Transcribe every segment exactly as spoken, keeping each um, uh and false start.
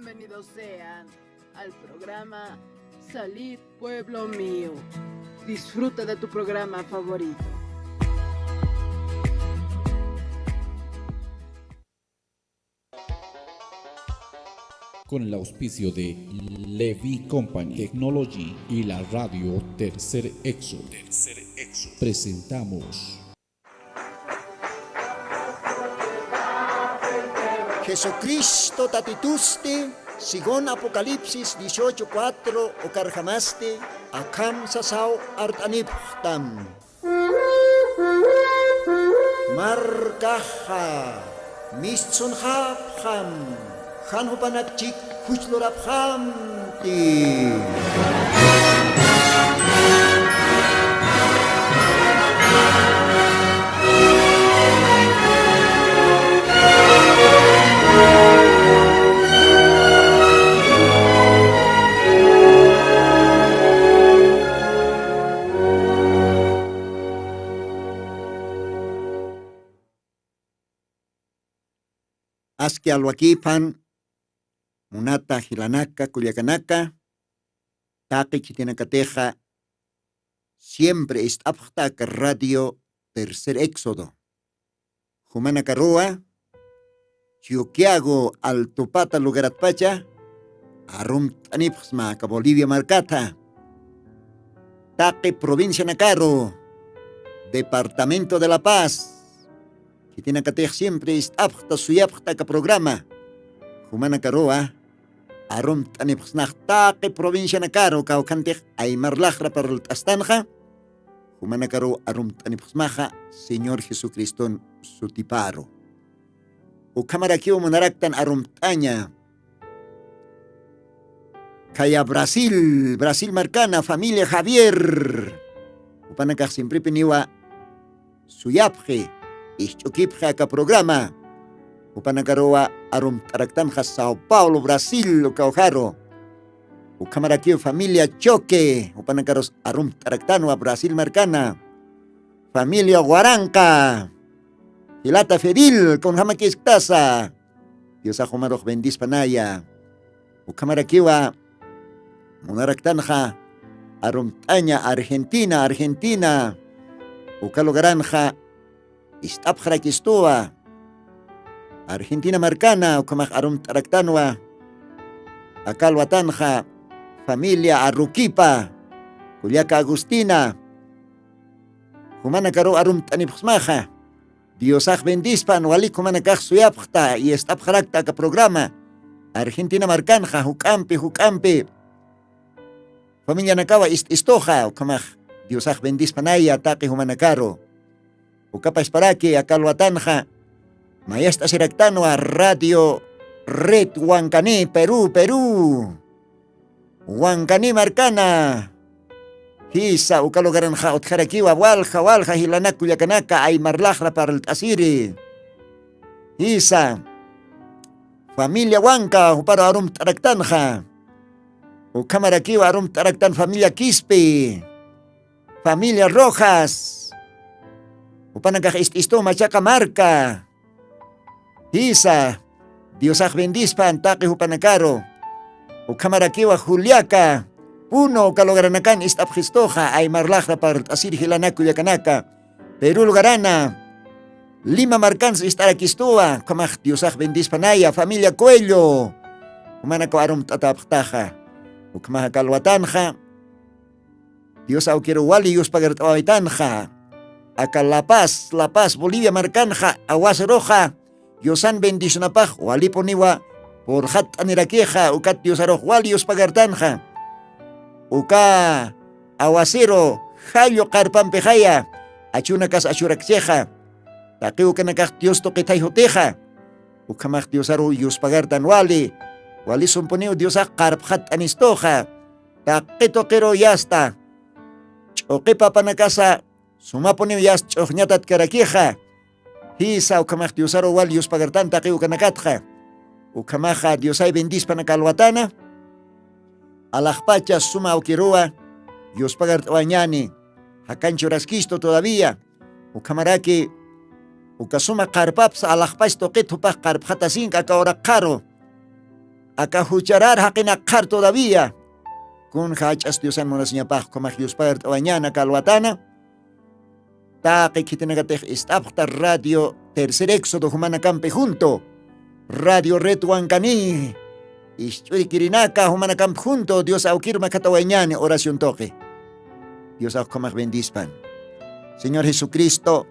Bienvenidos sean al programa Salid Pueblo Mío. Disfruta de tu programa favorito. Con el auspicio de Levy Company Technology y la radio Tercer Éxodo, presentamos Jesucristo tatitusti, según Apocalipsis dieciocho cuatro, ukarjamasti akham sasaw art'anipxtam. Markaxa mistsunxapxam, jan jupanak chik juchlurapxamti. Aski alwakïpan, munata jilanaka, kullakanaka, taqi khitinakatixa siempre ist'apxta aka Radio Tercer Éxodo. Jumanakaruwa, Chuquiago Altupata lugaratpacha arumt'anipxsma aka Bolivia markata. Taqi provincianakaru, departamento de La Paz, khitinakatix siempre ist'apxta, suyapxta aka programa. Jumanakaruwa, arumt'anipxsnax taqi provincianakaru, kawkhantix aymar laxra parlt'astanxa, jumanakaruw arumt'anipxsmaxa Señor Jesucriston sutiparu. Ukhamarakiw munaraktan arumt'aña. Khaya Brasil, Brasil markana, familia Javier. Jupanakax siemprepiniwa suyapxi, ijch'ukipxi aka programa. Jupanakaruwa arumt'araktanxa Sao Paulo, Brasil, uka ujaru. Ukhamarakiw familia Choque, jupanakarus arumt'araktanwa Brasil markana. Familia Waranqa, jilata Fedil, kunjamakisktasa. Diosax jumarux bendispanaya. Ukhamarakiwa munaraktanxa arumt'aña Argentina, Argentina. Uka lugaranxa ist'apxarakistuwa. Argentina markana, ukhamax arumt'araktanwa. Aka alwatanxa familia Arruquipa, kullaka Agustina. Jumanakaruw arumt'anipxsmaxa. Diosax bendispan, walik jumanakax suyapxta, ist'apxarakta aka programa. Argentina markanxa, juk'ampi, juk'ampi familianakawa ist'istuxa, ukhamax Diosax bendispanaya taqi jumanakaru. Ukapasparaki aka alwatanxa mayast'asiraktanwa Radio Red Huancané, Perú, Perú. Huancané markana. Jisa, uka lugaranxa utjarakiwa walja, walja jilanak kullakanaka aymar laxra parlt'asiri. Jisa. Familia Huanca, juparu arumt'araktanxa. Ukhamarakiwa arumt'araktan familia Quispe. Familia Rojas. Jupanakax ist'istu Machaca marka. Jisa, Diosax bendispan taqi jupanakaru. Ukhamarakiwa Juliaca, Puno, uka lugaranakan ist'apxistuxa, aymar laxra parlt'asir jilanak kullakanaka. Perú lugarana, Lima markans ist'arakistuwa, ukhamax Diosax bendispanaya, familia Cuello. Jumanakaw arumt'atäpxtaxa. Ukhamax aka alwatanxa Dios awkiru wali yuspagart'awaytanxa. Aka La Paz, La Paz, Bolivia markanxa, awasiruxa, Diosan bendicionapax walipuniwa purxatt'anirakixa, ukat Diosarux wali yuspagartanxa. Uka awasiru jallu qarpampixaya, achunakas achuraksixa. Taqi ukanakax Dios tuqithay jutixa. Ukhamax Diosaru yuspagartan wali, walisumpuniw Diosax qarpxatt'anistuxa. Taqi tuqiru yasta ch'uqi papanakasa sumapuniw yasta ch'uxñatatkarakixa. Jisa, ukhamax Diosaru wal yuspagartan taqi ukanakatxa. Ukhamaxa Diosay bendispan aka alwatana. Alaxpacha suma awkiruwa yuspagart'awañani. Jakan churaskistu todavía. Ukhamaraki uka suma qarpapsa alaxpach tuqit jupax qarpxatasinka aka uraqxaru. aka jucharar jaqinakxar todavía. Kun jach'as diosan munasiñapax ukhamax yuspagart'awañäna aka alwatana. Taqi khitinakatix ist'apxta radio tercer éxodo jumanakampi junto, radio red wankani, isch'urikirinaka jumanakampi junto dios awkir makatawañäni oración tuqi. Dios awkamax bendispan. Señor jesucristo,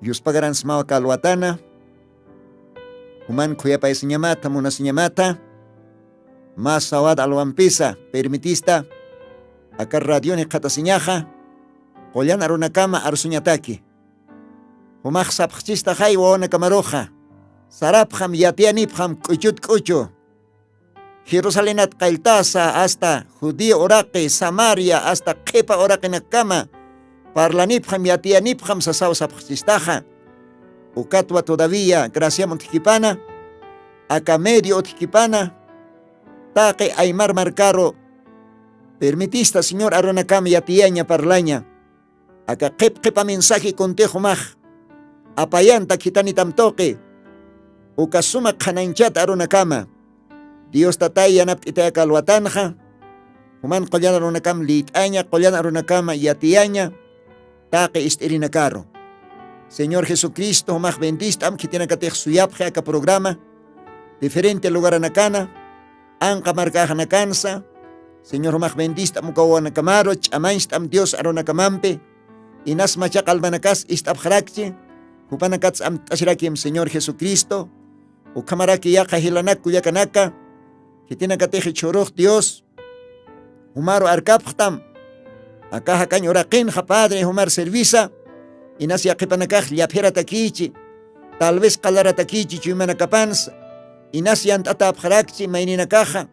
yuspagaransmawa kalwatana. Juman khuyapaysiñamata munasiñamata. Mas sawad alwampisa permitista aka radioni qhatasiñaxa. Qullan arunakama arsuñataki. Jumax sapxchistaxay wawanakamaruxa. Sarapxam yatiyanipxam k'uchut k'uchu. Jerusalenat qalltasa asta judío uraqi samaria asta qhipa uraqinakama. Parlanipxam yatiyanipxam sasaw sapxchistaxa. Ukatwa todavía graciam utjkipana aka medio utjkipana. Taqi aymar markaru permitista señor arunakam yatiyaña parlaña. Aka qhip qhipa mensaje kuntix jumax apayanta khitanitam tuqi. Uka suma qhanañchat arunakama dios tatay yanapt'itay aka alwatanxa. Juman qullan arunakam lït'aña qullan arunakama yatiyaña. Taqi ist'irinakaru señor jesucristo jumax bendist'am khitinakatix suyapxi aka programa diferente lugaranakana anqa markaxanakansa. Señor jumax bendist'am uka wawanakamaru ch'amañcht'am dios arunakamampi. Inas machaq almanakas ist'apxarakchi jupanakats amt'asirakim señor jesucristo. Ukhamaraki yaqha jilanak kullakanaka khitinakatixi chhurux dios jumaru arkapxtam. Aka jakañ uraqinxa padre jumar servisa. Inas yaqhipanakax llaphiratakïchi tal vez qalaratakïchi chuymanakapansa. Inas yant'atäpxarakchi mayninakaxa.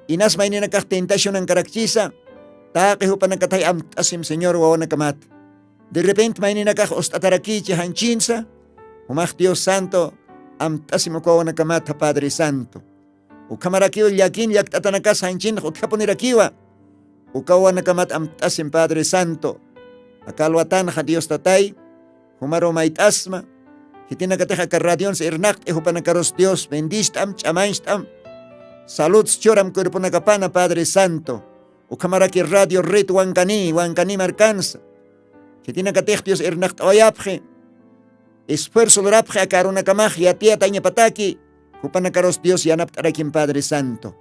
Inas mayninakax tentacionankarakchisa. Taqi jupanakatay amt'asim señor wawanakamat. De repente mayninakax ust'atarakïchi janchinsa. Jumax dios santo amt'asim uka wawanakamata padre santo. Ukhamarakiw llakin llakt'atanakas janchinx utjapunirakiwa. Uka wawanakamat amt'asim padre santo. Aka alwatanxa dios tatay jumaru mayt'asma. Khitinakatix aka radionsa irnaqt'i jupanakarus dios bendist'am ch'amañcht'am. Saludsa churam cuerponakapana padre santo. Ukhamaraki radio red wankani wankani markansa. Khitinakatix dios irnaqt'awayapxi esfuerzo lurapxi aka arunakamax yatiyatañapataki. Jupanakarus dios yanapt'arakim padre santo.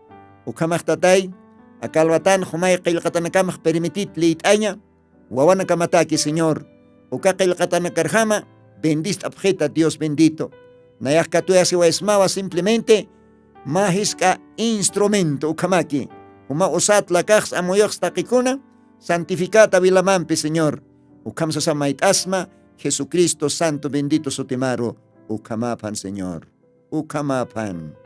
Ukhamax tatay aka alwatan jumay qillqatanakamax permitit liyt'aña. Wawanakamataki señor uka qillqatanakarjama bendist'apxita dios bendito. Nayax katuyasiwaysmawa simplemente mä jisk'a instrumento ukhamaki juma usat lakaxs amuyuxs taqikuna santificata wilamampi señor. Ukham sasa mayt'asma jesucristo santo bendito sutimaru. Ukhamaphan señor. Ukhamaphan.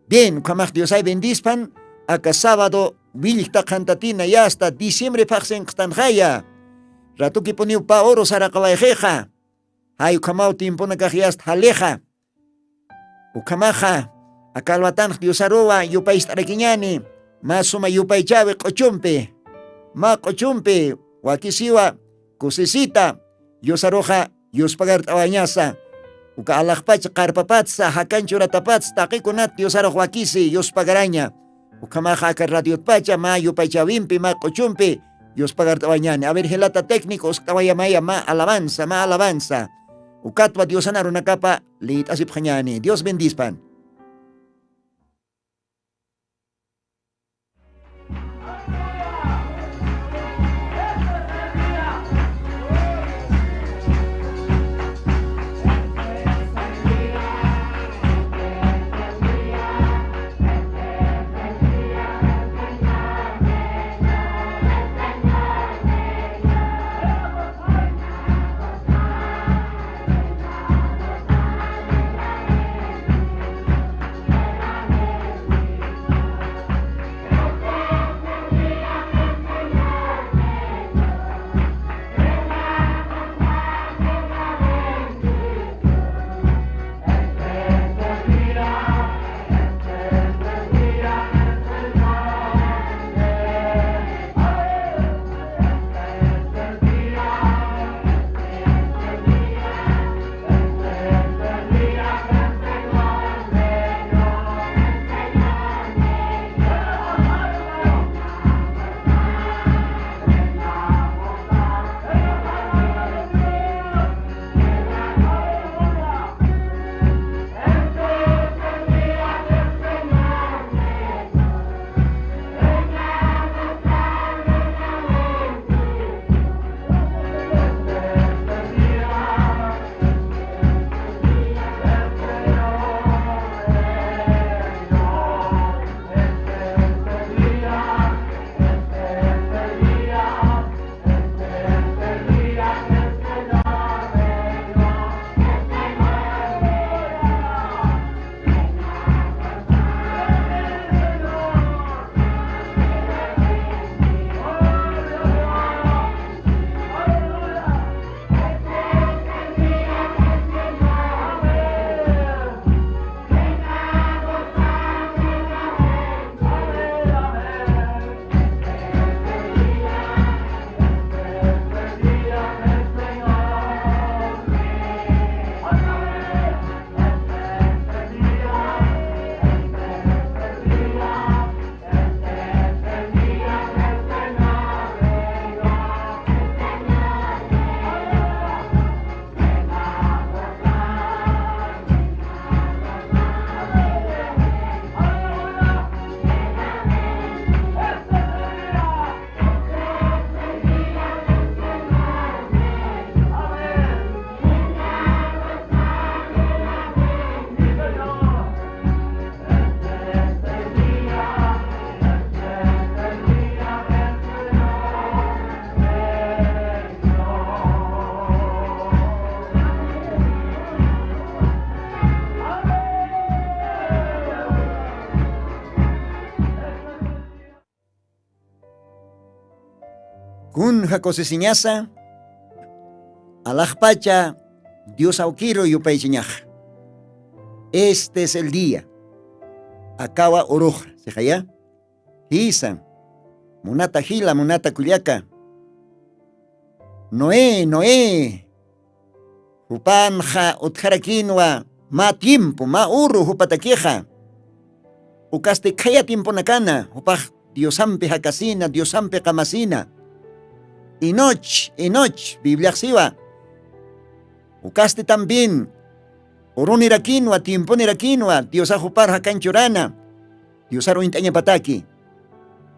Bien ukhamax diosay bendispan aka sábado willkta qhantatina yasta diciembre phaqsinqstanxaya. Ratukipuniw pa uru saraqawayxixa. Jay ukhamaw tiemponakax yasta jalixa. Ukhamaxa aka alwatanx diosaruwa yupaycht'arakiñani. Mä suma yupaychäwi q'uchumpi mä q'uchumpi wakisiwa kusisita. Diosaruxa yuspagart'awañasa uka alaxpacha qarpapatsa jakañ churatapatsa taqikunat diosarux wakisi yuspagaraña. Ukhamaxa aka radiotpacha mä yupaychäwimpi mä q'uchumpi yuspagart'awañani aver jilata técnico uskt'awayamaya mä alabanza mä alabanza. Ukatwa diosan arunakapa lït'asipxañani dios bendispan. Kunja kusisiñasa alaxpacha dios awkiru yupaychiñaxa. Este es el día. Akawa uruxa sixaya. Jisa, munata jila munata kullaka. Noé noé, jupanxa utjarakinwa mä tiempo mä uru jupatakixa. Ukasti khaya tiemponakana jupax diosampi jakasina diosampi qamasina. Inoch inoch bibliaxsiwa. Ukasti también urunirakinwa tiemponirakinwa diosax jupar jakanchurana. Diosar uñt'añapataki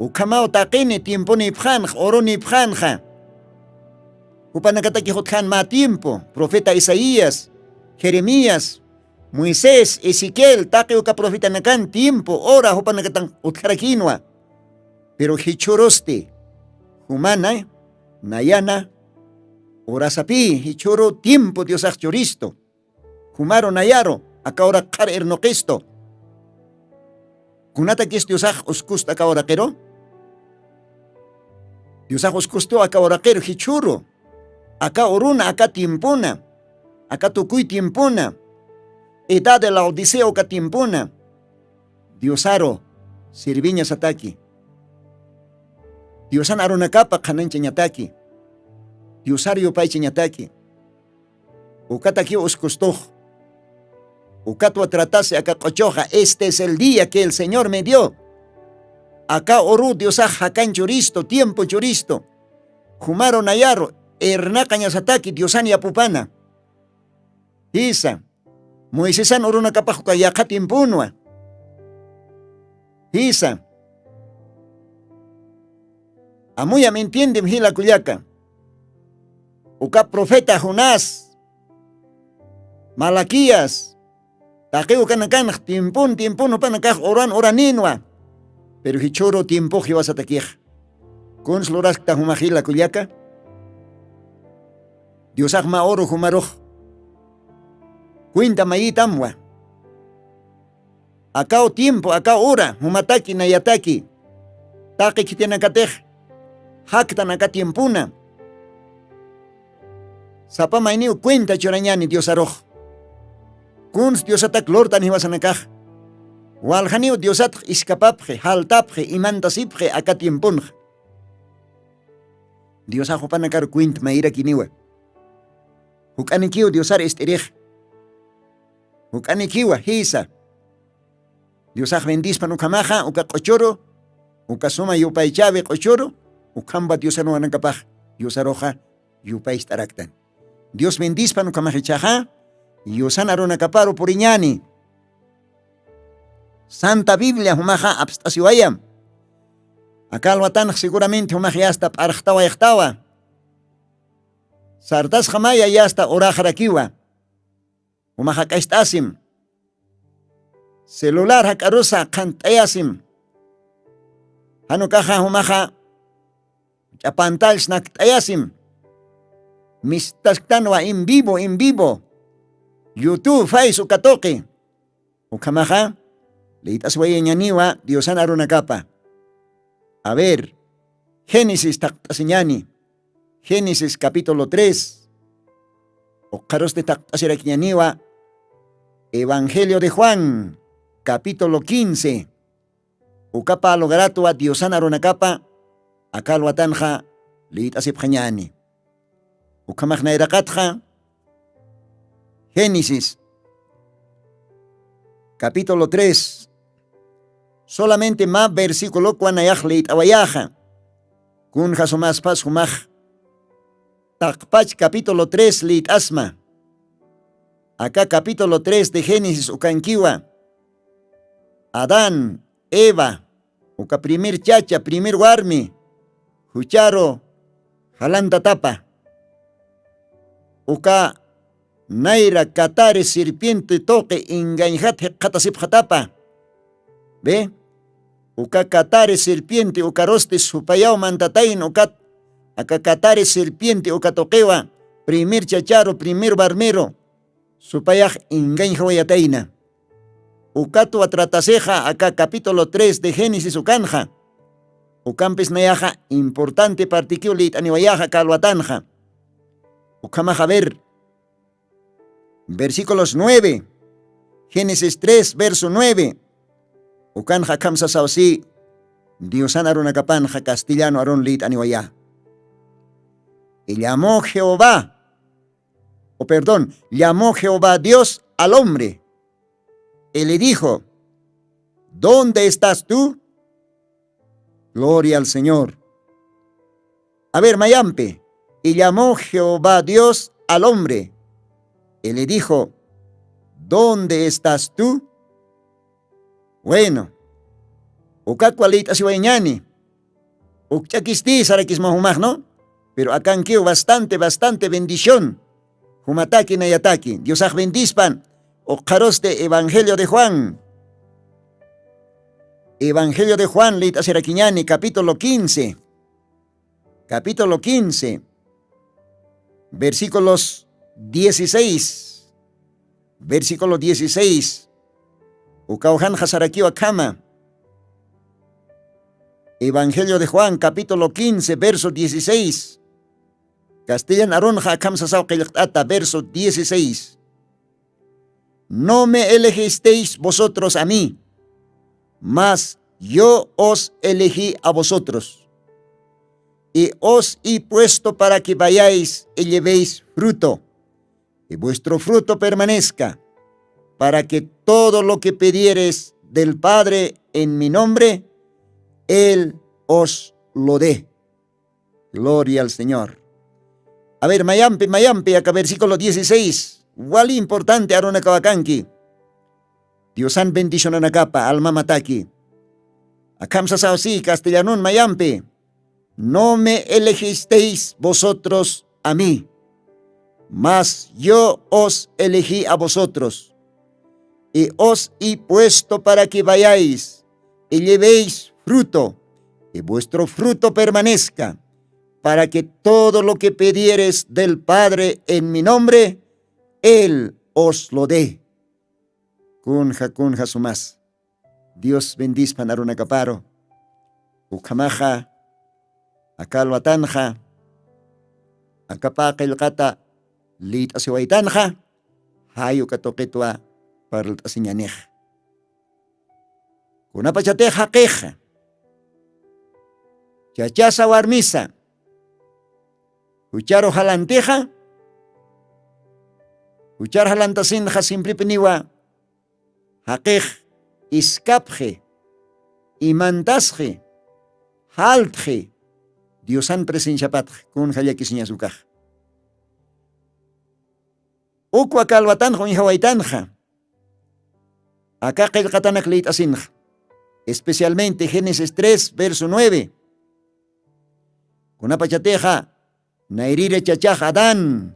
ukhamaw taqini tiemponipxanxa urunipxanxa. Jupanakatakix utjan mä tiempo profeta isaías, jeremías, moisés ezequiel taqi uka profetanakan tiempo ura jupanakatan utjarakinwa. Pero jichhurusti jumana nayana urasapï jichhuru tiempo diosax churistu. Jumaru nayaru aka ura qhar irnuqistu. Kunatakis diosax uskustu aka uraqiru? Diosax uskustu aka uraqiru jichhuru aka uruna aka tiempona aka tukuy tiempona edad de laodicea uka tiempona. Diosaru sirviñasataki diosan arunakapa qhananchañataki diosaru yupaychañataki. Ukatakiw uskustux ukatwa tratasi aka q'uchuxa este es el día que el señor me dio. Aka uru diosax jakan churistu tiempo churistu. Jumaru nayaru irnaqañasataki diosan yapupana. Jisa, moisesan urunakapax uka yaqha tiemponwa. Jisa, amuyam entiendem jila kullaka. Uka profeta jonás, malaquías, taqiw ukanakanx tiempon tiempon jupanakax uran uraninwa. Pero jichhuru tiempox jiwasatakixa. Kuns luraskta jumax jila kullaka? Diosax mä uru jumarux cuenta mayitamwa. Akaw tiempo akaw ura jumataki nayataki taqi khitinakatix jaktan aka tiempona. Sapa mayniw cuenta churañani diosarux. Kuns diosatak lurtan jiwasanakax waljaniw diosatx iskapapxi jaltapxi imantasipxi aka tiemponxa. Diosax jupanakar cuenta mayrakiniwa. Juk'anikiw diosar ist'irix. Juk'anikiwa jisa. Diosax bendispan ukhamaxa uka q'uchuru uka suma yupaychawi q'uchuru ukhampa diosan wanakapax diosaruxa yupaycht'araktan. Dios bendispan ukhamax ichaxa yusan arunakaparu puriñani. Santa biblia jumaxa apst'asiwayam. Aka alwatanx seguramente jumax yasta p'arxtawayxtawa. Sartasxamaya yasta uraxarakiwa. Jumaxa k'acht'asim. Celular jak'arusa qhant'ayasim. Janukaxa jumaxa ch'apantallsnakt'ayasim. Mistasktanwa en vivo en vivo. Youtube face ukatuqi. Ukhamaxa liyt'aswayañaniwa diosan arunakapa. A ver, génesis taqt'asiñani. Génesis capítulo tres. Uqharusti taqt'asirakiñaniwa. Evangelio de juan, capítulo quince. Ukapa lugaratwa diosan arunakapa aka alwatanxa liyt'asipxañani. Ukhamax nayraqatxa génesis capítulo tres. Solamente mä versiculokwa nayax liyt'awayaxa. Kunja sumaspas jumax taqpach capítulo tres liyt'asma. Aka capítulo tres de génesis ukankiwa. Adán, eva, uka primer chacha primer warmi jucharu jalantatapa. Uka nayra katari sirpiente tuqi engañjat jikxatasipxatapa. Be, uka katari sirpiente ukarusti supayaw mantatayn ukat aka katari sirpiente uka tuqiwa primer chacharu primer warmiru supayax engañjawayatayna. Ukatwa tratasixa aka capítulo tres de génesis ukanxa. Ukampis nayaxa importante partikiw lït'aniwayaxa kalwatanxa. Ukhamaxa ver, versículos nueve, génesis tres verso nueve. Ukanxa akham sasaw si, diosan arunakapanxa castellano arun lït'aniwayä. Y llamó jehová, o perdón, llamó jehová dios al hombre y le dijo, ¿dónde estás tú? Gloria al señor. A ver mayampi. Y llamó jehová dios al hombre y le dijo, ¿dónde estás tú? Bueno, ukakwa lït'asiwayñani. Ukch'akisti sarakisma jumaxnu. Pero akankiw bastante bastante bendición. Jumataki nayataki diosax bendispan. Uqharusti evangelio de juan, evangelio de juan lït'asirakiñani capítulo quince, capítulo quince, versículos dieciséis, versículo dieciséis. Ukawjanxa sarakiwa khama. Evangelio de juan capítulo quince verso dieciséis. Castellan arunxa akham sasaw qillqt'ata verso dieciséis. No me elegisteis vosotros a mí, mas yo os elegí a vosotros y os he puesto para que vayáis y llevéis fruto y vuestro fruto permanezca, para que todo lo que pidieres del padre en mi nombre, él os lo dé. Gloria al señor. A ver mayampi mayampi aka versículo dieciséis wali importante arunakawakanki. Diosan bendicionanakapa almamataki. Akham sasaw si castellanun mayampi. No me elegisteis vosotros a mí, mas yo os elegí a vosotros y os he puesto para que vayáis y llevéis fruto y vuestro fruto permanezca, para que todo lo que pidieres del padre en mi nombre, él os lo dé. Kunja kunja sumas. Dios bendispan arunakaparu. Ukhamaxa aka alwatanxa akapa qillqata lït'asiwaytanxa. Jay uka tuqitwa parlt'asiñanix. Kunapachatix jaqixa chachasa warmisa jucharu jalantixa juchar jalantasinxa simpripiniwa jaqix iskapxi imantasxi jaltxi diosan presenciapatx kun jallakisiñasukax. Ukwa kalwatanxa uñjawaytanxa aka qillqatanak liyt'asinxa especialmente génesis tres verso nueve. Kunapachatixa nayrira chachax adán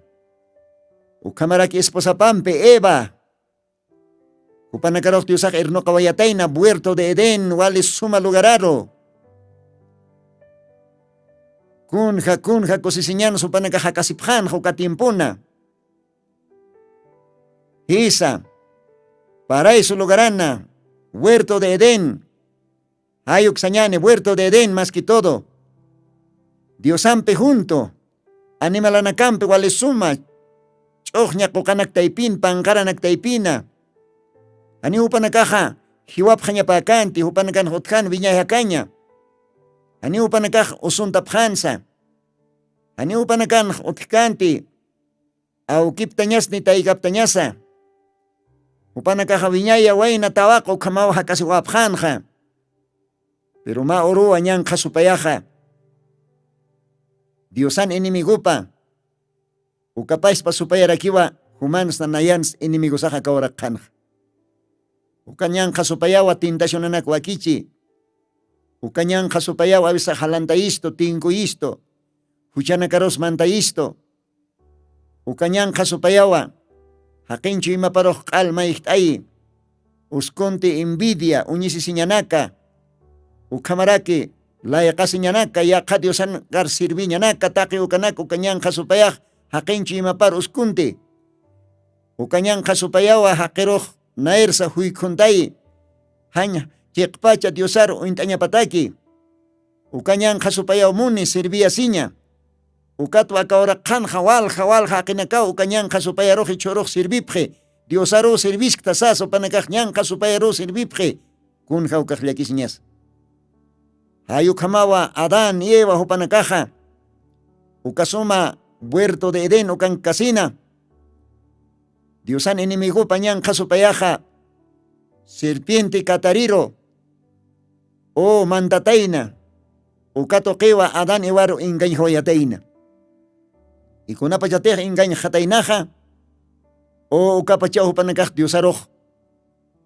ukhamaraki esposapampi eva jupanakarux diosax irnuqawayatayna buerto de edén wali suma lugararu. Kunja kunja kusisiñan supanakax jakasipxanxa uka tiempuna jisa paraysu lugarana huerto de edén. Jayuk sañani huerto de edén mas que todo diosampi junto animalanakampi wali suma ch'uxña quqanaktaypin panqaranaktaypina. Janiw jupanakaxa jiwapxañapäkanti jupanakanxa utjan wiñayjakaña. Janiw jupanakax usuntapxansa. Janiw jupanakanxa utjkanti awkiptañasni taykaptañasa. Jupanakaxa wiñaya wayna tawaqa ukhamaw jakasiwapxanxa. Piru mä uruwa ñanqha supayaxa diosan enemigopa ukapaspa supayarakiwa jumansna nayans enemigosaxa kawrakxanxa. Uka ñanqha supayawa tentacionanak wakichi. Uka ñanqha supayawa awisax jalantayistu tinkuyistu juchanakarus mantayistu. Uka ñanqha supayawa jaqinchu imaparux q'al mayjt'ayi uskunti envidia uñisisiñanaka ukhamaraki layqasiñanaka yaqha diosankar sirviñanaka taqi ukanak uka ñanqha supayax jaqinchu imapar uskunti. Uka ñanqha supayawa jaqirux nayrsa juykhuntayi jañ chiqpacha diosar uñt'añapataki. Uka ñanqha supayaw muni sirviyasiña. Ukatwa aka uraqhanxa walja walja aqinakaw uka ñanqha supayaruxi chhurux sirvipxi. Diosaruw sirviskta sasa upanakax ñanqha supayaruw sirvipxi. Kunja ukax llakisiñasa? Jayukhamawa adán y eva jupanakaxa ukasuma huerto de edén ukankasina. Diosan enemigopa ñanqha supayaxa serpiente katariru o mandatayna. Uka tuqiwa adán evaru engañjawayatayna. Ikunapachatix engañjataynaxa o ukapachaw jupanakax diosarux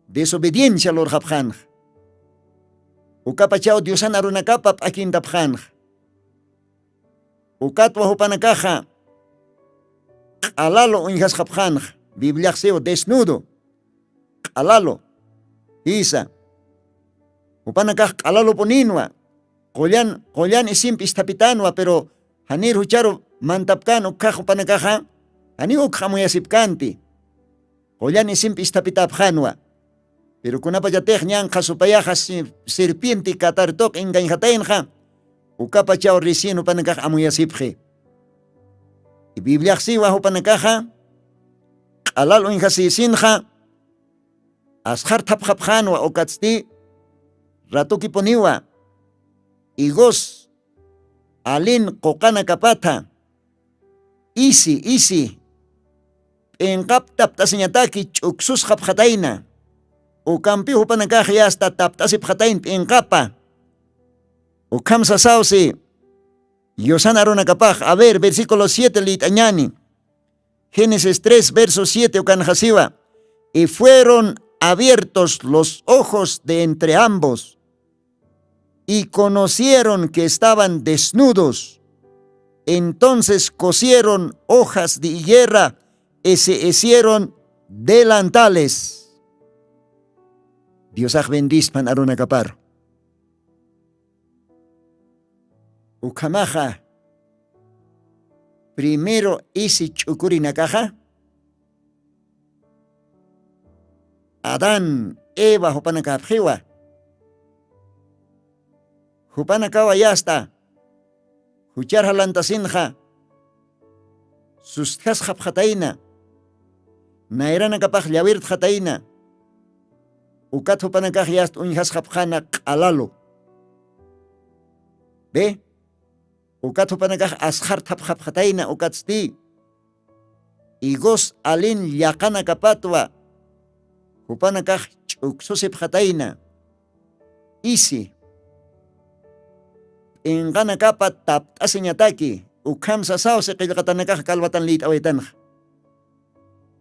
desobediencia lurxapxanxa. Ukapachaw diosan arunakapa p'akintapxanxa. Ukatwa jupanakaxa q'alalu uñjasxapxanxa. Bibliaxsiw desnudo q'alalu. Jisa. Jupanakax q'alalupuninwa qullan qullan isimpi isthapitanwa pero janir jucharu mantapkan ukhax jupanakaxa janiw ukxamuyasipkanti. Qullan isimpi isthapitapxanwa. Piru kunapachatix ñanqha supayaxa serpienti katartuq ingañjataynxa ukapachaw recién jupanakax amuyasipxi. Bibliaxsiwa jupanakaxa q'alal uñjasïsinxa asxarthapxapxanwa ukatsti ratukipuniwa igos alin quqanakapatha isi isi p'inqap tapt'asiñataki ch'uksusxapxatayna. Ukampiw jupanakax yasta tapt'asipxatayn p'inqapa. Ukham sasawsi yusan arunakapax a ver versículo siete lït'añani. Génesis tres verso siete ukanxasiwa. Y fueron abiertos los ojos de entre ambos y conocieron que estaban desnudos. Entonces cosieron hojas de higuera y se hicieron delantales. Diosax bendispan arunakapar. Ukhamaxa primero isi ch'ukurinakaxa adán eva jupanakapxiwa. Jupanakawa yasta juchar jalantasinxa sustjasxapxatayna nayranakapax llawirtxatayna. Ukat jupanakax yasta uñjasxapxana q'alalu. Be ukat jupanakax asxarthapxapxatayna ukatsti igos alin llaqanakapatwa jupanakax ch'uksusipxatayna. Isi p'inqanakapa tapt'asiñataki ukham sasawsi qillqatanakax kalwatan lït'awaytanxa.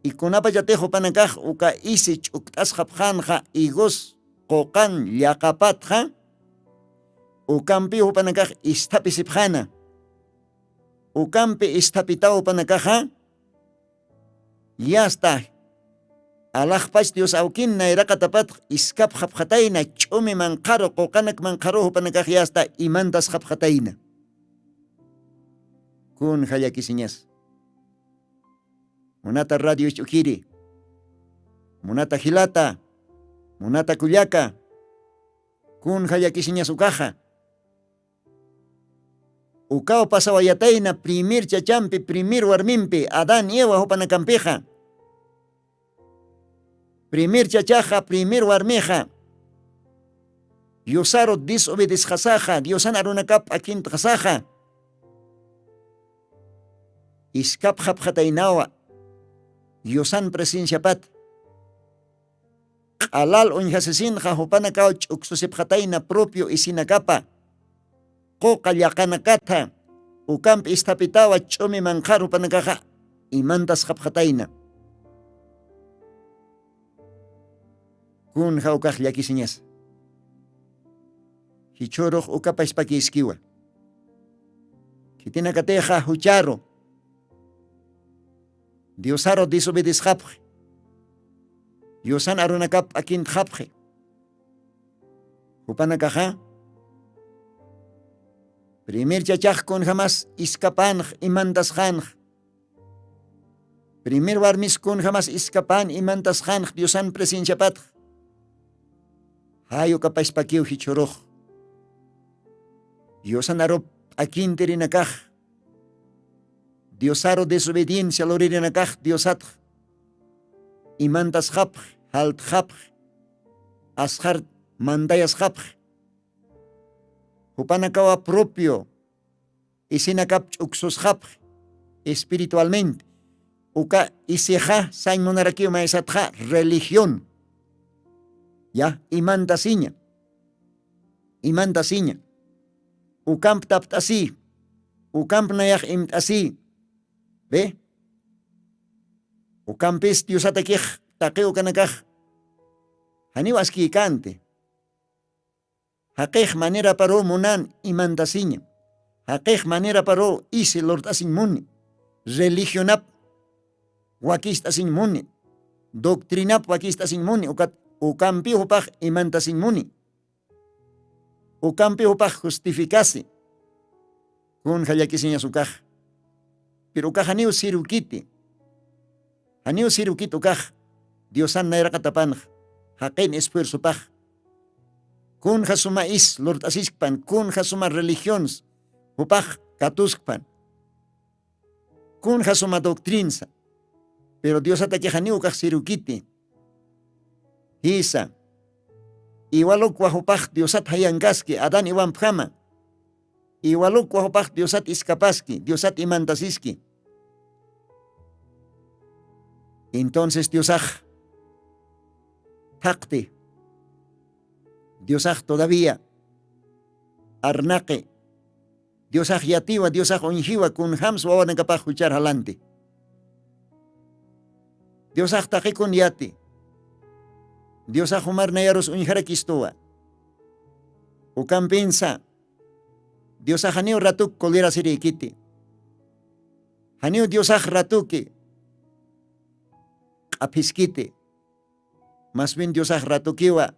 Ikunapachatix jupanakax uka isi ch'ukt'asxapxanxa igos quqan llaqapatxa ukampiw jupanakax isthapisipxana. Ukampi isthapitaw jupanakaxa yasta alaxpach dios awkin nayraqatapatx iskapxapxatayna ch'umi manqharu quqanak manqharu jupanakax yasta imantasxapxatayna. Kun jallakisiñas? Munata radio isch'ukiri, munata jilata, munata kullaka, kun jallakisiñas ukaxa? Ukaw pasawayatayna primir chachampi primir warmimpi adán y eva jupanakampixa. Primir chachaxa primir warmixa yusaru disobedesxasaxa diosan arunakap p'akintxasaxa iskapxapxataynawa yusan presenciapat. Q'alal uñjasisinxa jupanakaw ch'uksusipxatayna propio isinakapa quqa llaqanakatha ukampi isthapitawa ch'umi manqhar jupanakaxa imantasxapxatayna. Kunja ukax llakisiñasa? Jichhurux ukapashpakiskiwa khitinakatixa jucharu diosaru disobedesxapxi diosan arunakap p'akintxapxi. Jupanakaxa primir chachax kunjamas iskapanx imantasxanx primir warmis kunjamas iskapan imantasxanx diosan presenciapatx. Jay ukapashpakiw jichhurux Diosan arup p'akintirinakax, diosaru desobediencia luririnakax diosatx imantasxapx, jaltxapx, asxar mandayasxapx. Jupanakawa propio isinakap ch'uksusxapx espiritualmente. Uka isixa sañ munarakiw maysatxa religión. Ya, imantasiña, imantasiña. Ukamp tapt'asï, ukamp nayax imt'asï. Ve, ukampis diosatakix taqi ukanakax janiw askïkänti. Jaqix maneraparuw munan imantasiña. Jaqix maneraparuw isi lurt'asiñ muni. Religionap wakist'asiñ muni. Doctrinap wakist'asiñ muni ukat ukampiw jupax imantasiñ muni. Ukampiw jupax justificasi. Kunja llakisiñas ukax. Pero ukax janiw sirwkiti. Janiw sirwkit ukax. Diosan nayraqatapanx jaqin esfuerzopax. Kunja suma is lurt'asiskpan, kunja suma religions jupax katuskpan, kunja suma doctrinsa. Pero diosatakix janiw ukax sirwkiti. Jisa, iwalukwa jupax diosat jayankaski adán iwampjama. Iwalukwa jupax diosat iskapaski, diosat imantasiski. Entonces diosax thaqti, diosax todavía arnaqi, diosax yatiwa, diosax uñjiwa kunjams wawanakapax juchar jalanti. Diosax taqikun yati. Diosax jumar nayarus uñjarakistuwa. Ukampinsa diosax janiw ratuk kulirasirïkiti. Janiw diosax ratuki q'aphiskiti. Mas bien diosax ratukiwa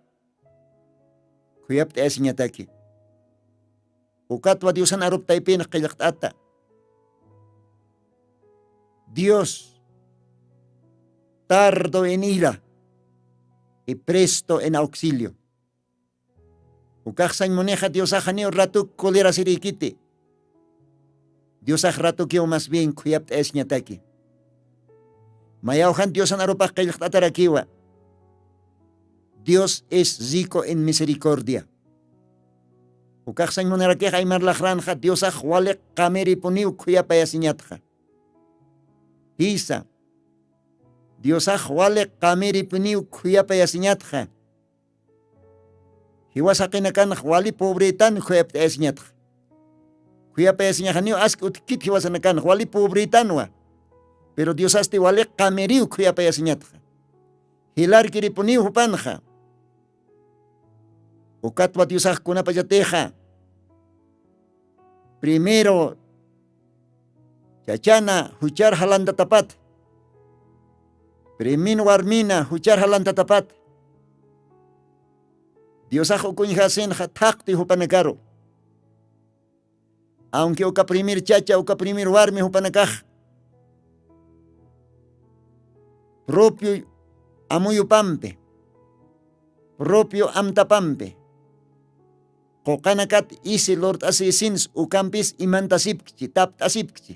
khuyapt'ayasiñataki. Ukatwa diosan aruptaypinx qillqt'ata. Dios tardo en ira y presto en auxilio. Ukaxsañ munixa diosaxaniw ratuk kulirasirïkiti. Diosax ratukiw mas bien khuyapt'ayasiñataki. Mayawjan diosan arupax qillqt'atarakiwa. Dios es rico en misericordia. Ukaxsañ munarakix aymarlaxranxa diosax wali qamiripuniw khuyapayasiñatxa. Jisa, diosax wali qamiripuniw khuyapayasiñatxa. Jiwasaqinakanx wali pobrïtan khuyapt'ayasiñatxa. Khuyapayasiñaxaniw aski utjkit jiwasanakanx wali pobrïtanwa. Pero diosasti wali qamiriw khuyapayasiñatxa. Jilarkiripuniw jupanxa. Ukatwa diosaxkunapachatixa primero chachana juchar jalantatapat, primin warmina juchar jalantatapat diosax ukuñjasinxa thaqti jupanakaru. Awnki uka primir chacha uka primir warmi jupanakax propio amuyupampi, propio amtapampi quqanakat isi lurt'asïsins ukampis imantasipkchi tapt'asipkchi.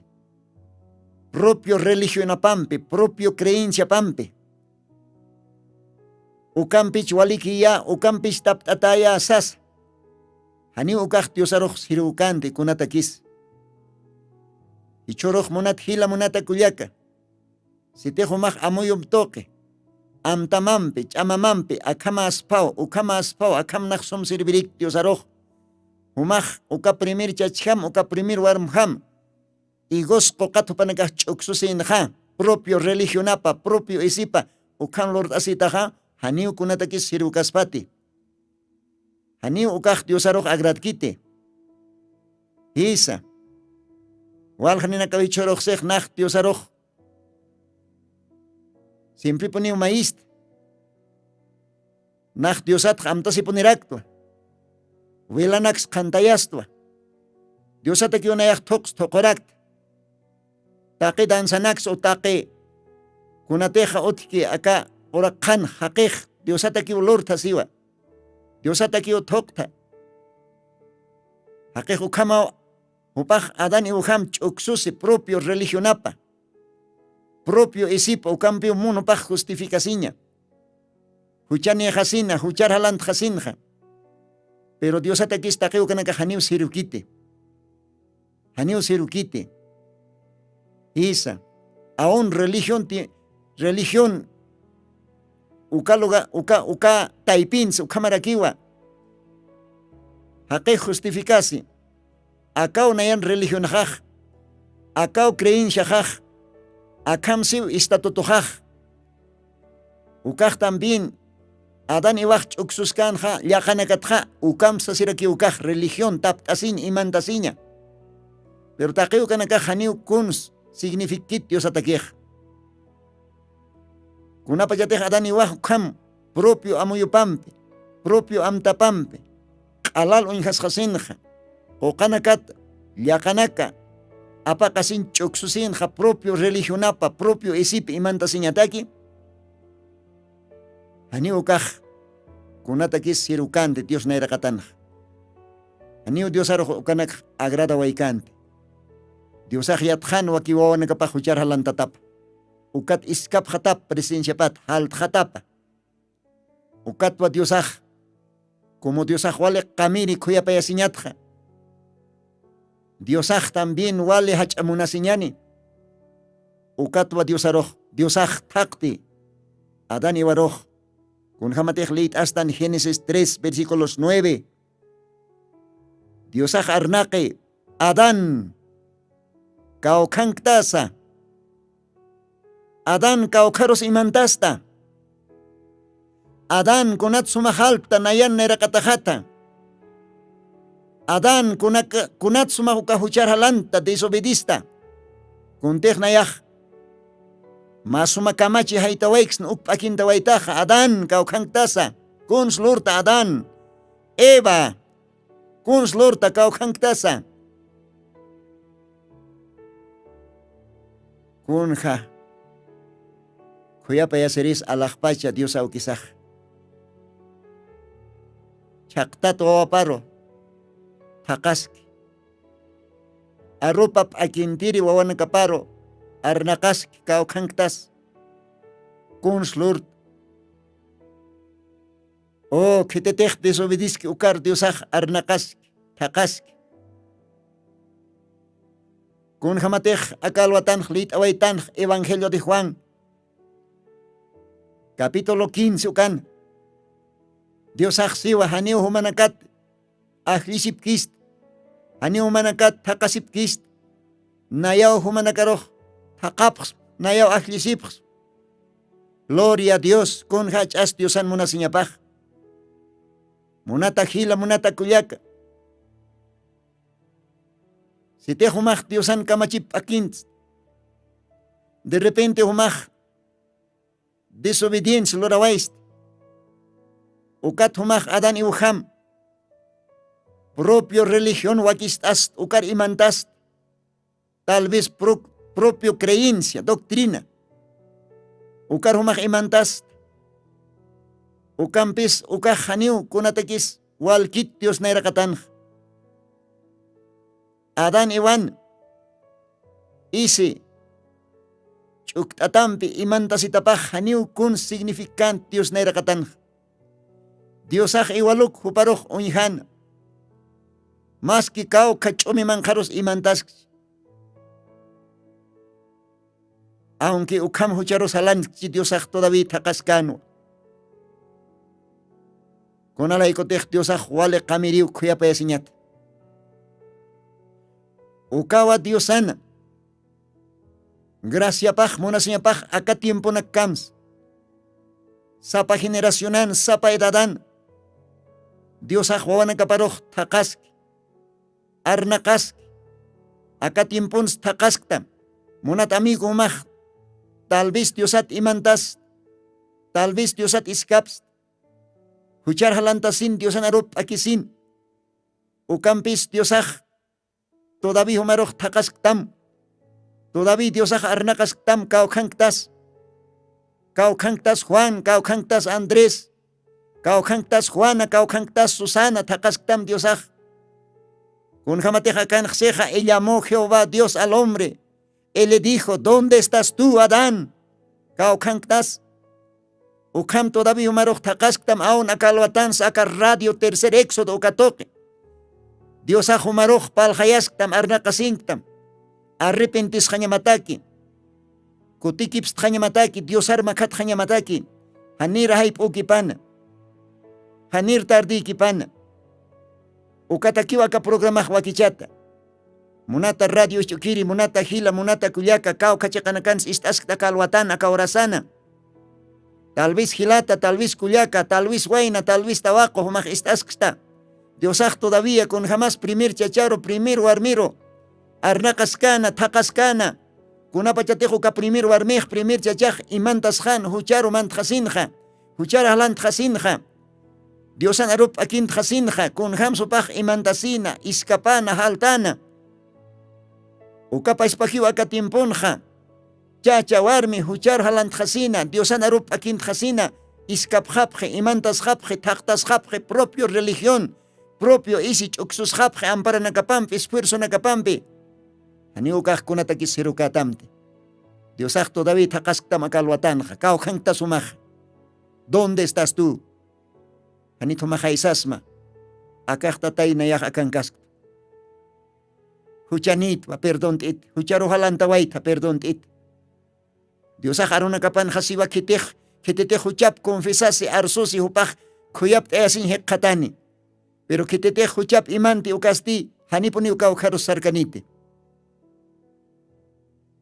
Propio religionapampi propio creenciapampi ukampich walikiyä ukampich tapt'atäyä sasa. Janiw ukax diosarux sirwkanti kunatakis. Jichhürux munat jila munata kullaka, sitix umax amuyump tuqi amtamampi ch'amamampi akhama asphaw ukhama asphaw akham nax sum sirvirik diosarux. Jumax uka primir chachjam uka primir warmjam igos quqat jupanakax ch'uksusinxa propio religionapa propio isipa ukham lurt'asitaxa. Janiw kunatakis sirwkaspati. Janiw ukax diosarux agradkiti. Jisa, walxninakaw jichhüruxsix nax diosarux simpripuniw mayista. Nax diosatx amtasipunirakta. Wilanaks qhantayastwa. Diosatakiw nayax thuqs thuqurakta. Taqi danzanaks utaqi kunatixa utki aka uraqhan jaqix diosatakiw lurtha siwa. Diosatakiw thuqtha. Jaqix ukhamaw jupax adán iwjam ch'uksusi propio religionapa, propio isipa ukampiw mun jupax justificasiña. Juchanïxasina juchar jalantxasinxa. Pero diosatakis taqiw kanakax janiw sirukiti. Janiw sirukiti. Jisa, aun religion ti religion uka luga uka uka taypinsi ukhamarakiwa. Jaqix justificasi. Akaw nayan religionxax, akaw creenciaxax, akhamsiw estatutoxax. Ukax también adán iwax ch'uksuskänxa llaqanakatxa ukamp sasirakiw ukax religion tapt'asiñ imantasiña. Pero taqiw kanakax janiw kuns signifikit diosatakixa. Kunapachatix adán iwax ukham propio amuyupampi, propio amtapampi q'alal uñjasqasinxa, quqanakat llaqanaka apaqasin ch'uksusinxa propio religionapa propio isipi imantasiñataki. Janiw ukax kunatakis sirukanti dios nayraqatanxa. Janiw diosarux ukanakx agradawaykanti. Diosax yatxan waki wawanakapax juchar jalantatapa, ukat iskapxatapa presenciapat jaltxatapa. Ukatwa diosax como diosax wali qamiri khuyapayasiñatxa, diosax también wali jach'a munasiñani. Ukatwa diosarux diosax thaqti adán iwarux. Kunjamatix liyt'astan génesis tres versículos nueve. Diosax arnaqi adán kawkhanktasa? Adán kawkharus imantasta? Adán kunat sumax alkta nayan nayraqataxata? Adán kunat sumax uka juchar jalanta desobedista? Kuntix nayax mä suma kamachi jaytawayksna uk p'akintawaytaxa adán kawkhanktasa? Kuns lurta adán? Eva kuns lurta kawkhanktasa? Kunja khuyapayasiris alaxpacha dios awkisax chhaqtat wawaparu thaqaski. Arupa p'akintiri wawanakaparu arnaqaski kawkhanktas? Kuns lurta? O khititix desobediski ukar diosax arnaqaski thaqaski. Kunjamatix aka alwatanx liyt'awaytanx evangelio de juan capítulo quince ukan diosax siwa janiw jumanakat ajllisipkista, janiw jumanakat thaqasipkista. Nayaw jumanakarux thaqapxspa, nayaw ajllisipxspa. Gloria a dios kunja jach'as diosan munasiñapax. Munata jila munata kullaka, sitix jumax diosan kamachip p'akints derrepente jumax desobediencia lurawaysta. Ukat jumax adán iwjam propio religion wakist'asta ukar imantasta? Tal vez propio creencia doctrina ukar jumax imantasta? Ukampis ukax janiw kunatakis walkit dios nayraqatanxa. Adán iwan isi ch'ukt'atampi imantasitapax janiw kun significant dios nayraqatanxa. Diosax iwaluk juparux uñjana. Maski kawkha ch'umi manqharus imantaskchi aunki ukham jucharusalanskchi diosax todaví thaqaskänwa. Kunalaykutix diosax wali qamiriw khuyapayasiñata. Ukawa diosana graciapax munasiñapax aka tiemponakkamsa sapa generacionan sapa edadan diosax wawanakaparux thaqaski, arnaqaski. Aka tiemponsa thaqasktam munat amigo jumax tal vez diosat imantas tal vez diosat iskapsta juchar jalantasin diosan arup p'akisin. Ukampis diosax todaví jumarux thaqasktam. Todaví diosax arnaqasktam kawkhanktas kawkhanktas juan kawkhanktas andrés kawkhanktas juana kawkhanktas susana thaqasktam diosax. Kunjamatix akanxsixa, y llamó Jehová Dios al hombre, y le dijo: ¿Dónde estás tú, Adán? Kawkhanktas. Ukham todavía umarux thaqasktam awn aka alwatansa aka radio Tercer Éxodo uka tuqi. Diosax umarux parlxayasktam, arnaqasinktam. Arrepentisxañamataki, kutikipstxañamataki, Diosar makhatxañamataki. Janir jayp'ukipana, janir tardïkipana. Ukatakiw aka programax wakichata. Munata radio isch'ukiri, munata jila, munata kullaka, kawkha chiqanakans ist'askta aka alwatana, aka horasana. Tal vez jilata, tal vez kullaka, tal vez wayna, tal vez tawaqu jumax ist'asksta. Diosax todavía kunjamas primer chacharu, primer warmiru arnaqaskana, thaqaskana. Kunapachatix uka primer warmix, primer chachax imantasxan, jucharu mantxasinxa, juchar jalantxasinxa, Diosan arup p'akintxasinxa, kunjam supax imantasina, iskapana, jaltana. Uka paspajiw aka tiemponxa, chacha warmi juchar jalantxasina, Diosan arup p'akintxasina, iskapxapxi, imantasxapxi, thaqtasxapxi, propio religión, propio isi ch'uksusxapxi amparanakapampi, esfuerzonakapampi. Janiw ukax kunatakis jirukätamti. Diosax todavía thaqasktam aka alwatanxa, kawkhankta sumaxa. ¿Dónde estás tú? Janit jumax aysasma. Akax Tatay nayax akankaskta. Juchanïtwa, perdont'it. Jucharu jalantawaytha, perdont'it. Diosax arunakapanxa siwa khitix, khititix juchap confesasi, arsusi, jupax khuyapt'ayasiñ jikxatani. Pero khititix juchap imanti ukasti, janipuniw kawkharus sarkaniti.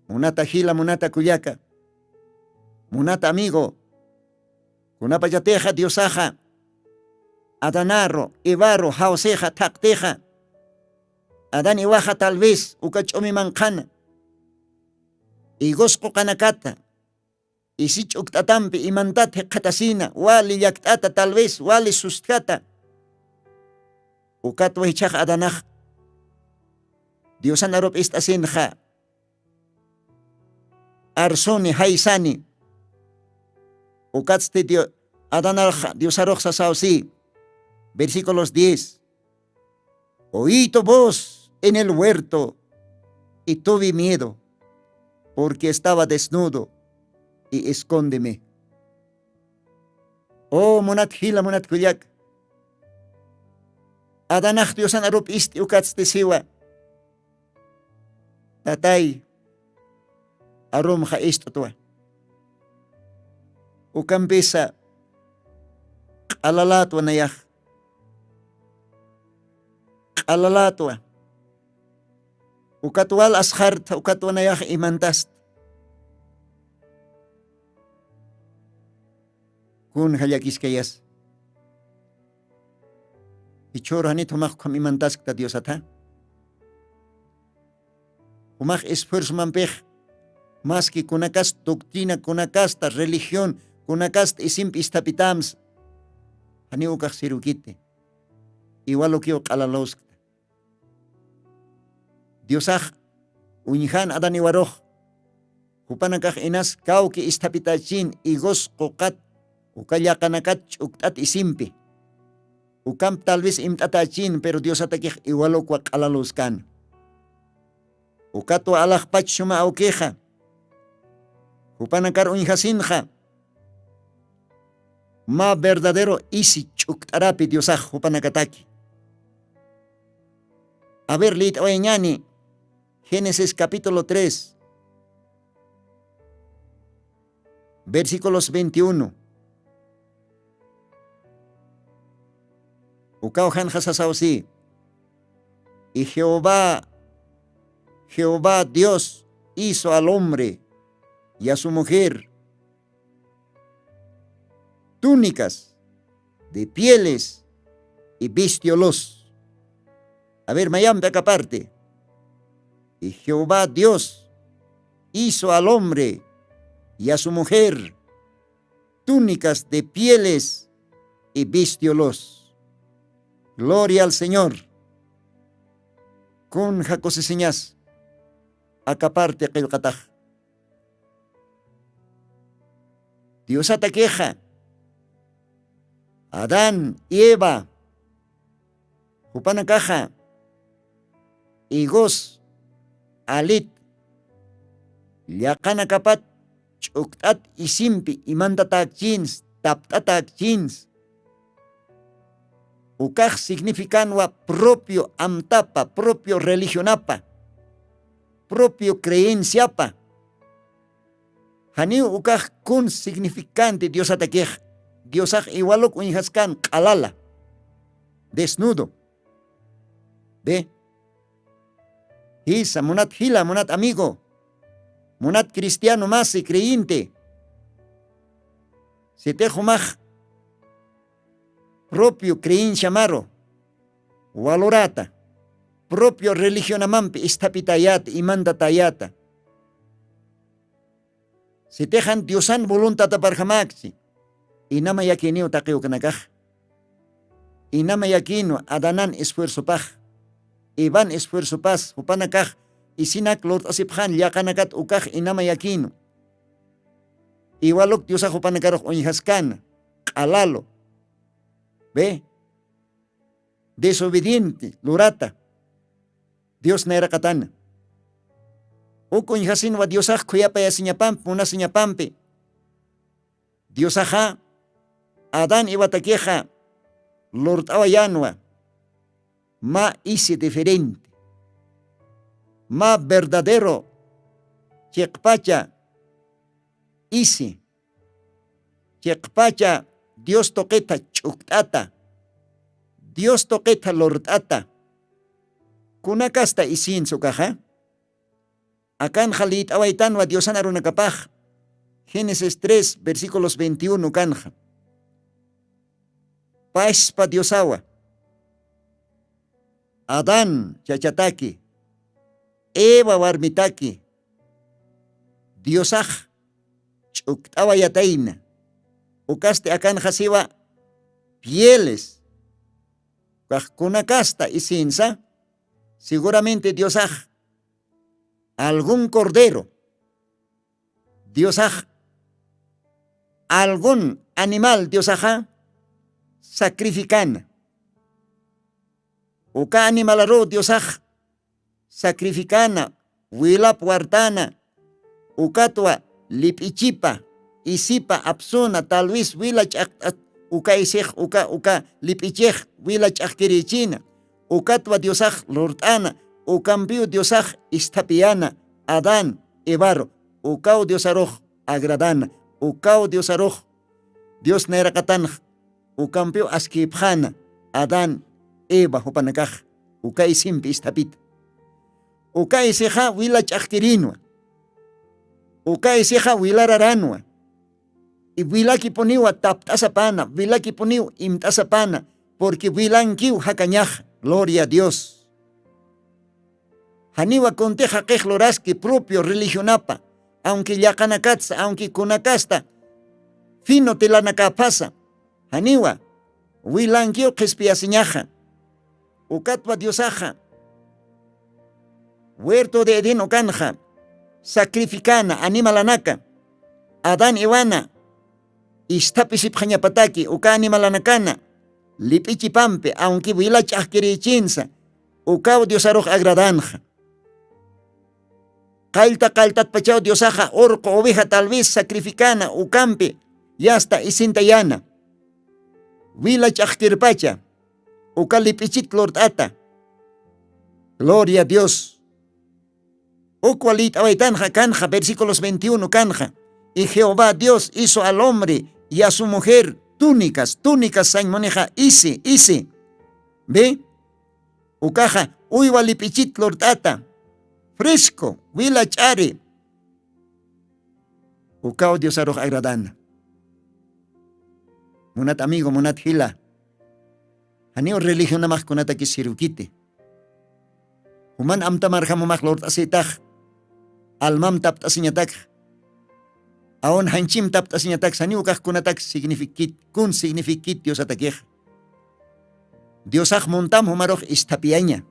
Munata jila, munata kullaka, munata amigo, kunapachatixa Diosaxa Adanaru, Evaru jawsixa thaqtixa, Adán Evaxa tal vez uka ch'umi manqhana, higos quqanakata, isi ch'ukt'atampi imantat jikxatasina, wali llakt'ata, tal vez wali sustjata. Ukatwa jichhax Adanax Diosan arup ist'asinxa, arsuni, jaysani. Ukatsti Dio-, Adanax Diosarux sasaw si, versículos diez: Oí tu voz en el huerto y tuve miedo, porque estaba desnudo y escóndeme. Oh, munat jila, munat kullak. Adanax Diosan arup ist'i ukatsti siwa. Tatay, arumxa ist'twa. Ukampisa q'alalätwa nayax. Q'alalätwa. Ukat wal asxartha, ukat wal nayax imantasta. Kunja llakiskayas. Jichhür janit jumax ukham imantaskta Diosatha. Jumax esfuerzomampix, maski kunakasta doctrina, kunakasta religión, kunakasta isimpi isthapitams, janiw ukax sirwkiti. Iwalukiw q'alaluskta. Diosax uñjan Adán Evarux, jupanakax inas kawki isthapitachin higos quqat, uka llaqanakat ch'ukt'at isimpi. Ukamp tal vez imt'atachin, pero Diosatakix iwalukwa q'alaluskan. Ukatwa alaxpach suma awkixa, jupanakar uñjasinxa, mä verdadero isi ch'ukt'arapi Diosax jupanakataki. A ver, liyt'awayañani Génesis capítulo tres, versículos veintiuno. Ukaw janxa sasaw si: Y Jehová, Jehová Dios hizo al hombre y a su mujer túnicas de pieles y vístiolos. A ver, mayampi aka parte. Y Jehová Dios hizo al hombre y a su mujer túnicas de pieles y vístiolos. Gloria al Señor. Kunja kusisiñas aka parte qillqatax. Diosatakixa, Adán y Eva, jupanakaxa, igos, alit, llaqanakapat ch'ukt'at isimpi imantatäkchins, tapt'atäkchins. Ukax significanwa propio amtapa, propio religionapa, propio creenciapa. Janiw ukax kun significante diosatakix. Diosax iwaluk uñjaskan q'alala, desnudo. Be, jisa munat jila, munat amigo, munat cristiano masi creyente, sitix jumax propio creenciamaru walurata, propio religionamampi isthapitayata, imantatayata. Sitixan diosan voluntataparjamäkchi. Inama yakiniw taqiwkanakax, inama yakiniw adanan esfuerzopax, evan esfuerzopas jupanakax, isinak lurt'asipxan llaqanakat ukax inama yakiniw. Iwaluk diosax jupanakarux uñjaskana, q'alalu. Be, desobediente lurata. Dios nayraqatana, uk uñjasinwa diosax khuyapayasiñapampi munasiñapampi. Diosaxa adán iwatakixa lurt'awayanwa, mä isi diferente, mä verdadero chiqpacha isi, chiqpacha dios tuqitha ch'ukt'ata, dios tuqitha lurt'ata. Kunakasta isinsa ukaxa? Akanxa lït'awaytanwa diosan arunakapax. Génesis tres versículos veintiuno kanxa. Paspa diosawa, adán chachataki, eva warmitaki, diosax ch'ukt'awayatayna. Ukasti akanxasiwa fieles. Kaxkunakasta isinsa, seguramente diosax algun cordero, diosax algun animal diosaxa sacrificana. Uka animalaru diosax sacrificana, wilap wartana, ukatwa lip'ichipa, isipa apsuna tal vez wila ch'aqt'at, uka isix uka uka lip'ichix wila ch'aqkirichina. Ukatwa diosax lurt'ana, ukampiw diosax isthapiyana adán, evaru, ukaw diosarux agradana, ukaw diosarux. Dios nayraqatanx ukampiw askipxana adán, eva jupanakax uka isimpi isthapita. Uka isixa wila ch'aqkirinwa, uka isixa wilararanwa. Wilakipuniwa tapt'asapana, wilakipuniw imt'asapana, purqui wilankiw jakañaxa. Gloria a dios. Janiwa kuntix jaqix luraski propio religionapa, aunque llaqanakatsa aunque kunakasta fino tilanakaphasa, janiwa wilankiw qhispiyasiñaxa. Ukatwa diosaxa huerto de edén ukanxa sacrificana animalanaka, adán iwana isthapisipxañapataki uka animalanakana lip'ichipampi aunque wila ch'aqkirïchinsa, ukaw diosarux agradanxa. Qallta qalltatpachaw diosaxa urqu oveja tal vez sacrificana ukampi yasta isintayana, wila ch'aqkirpacha uka lip'ichit lurt'ata. Gloria a dios. Ukwa lït'awaytanxa kanxa versículos veintiuno kanxa, y jehová dios hizo al hombre y a su mujer túnicas, túnicas sañmunixa isi isi. Bi, ukaxa uywa lip'ichit lurt'ata, fresco wila ch'ari. Ukaw diosarux agradana. Munat amigo, munat jila, janiw religionamax kunataki sirukiti. Juman amtamarjamumax lurt'asitax, almam tapt'asiñatakx, aun janchim tapt'asiñatakx janiw ukax kunatak signifikit, kun signifikit diosatakix. Diosax muntam jumarux isthapiyaña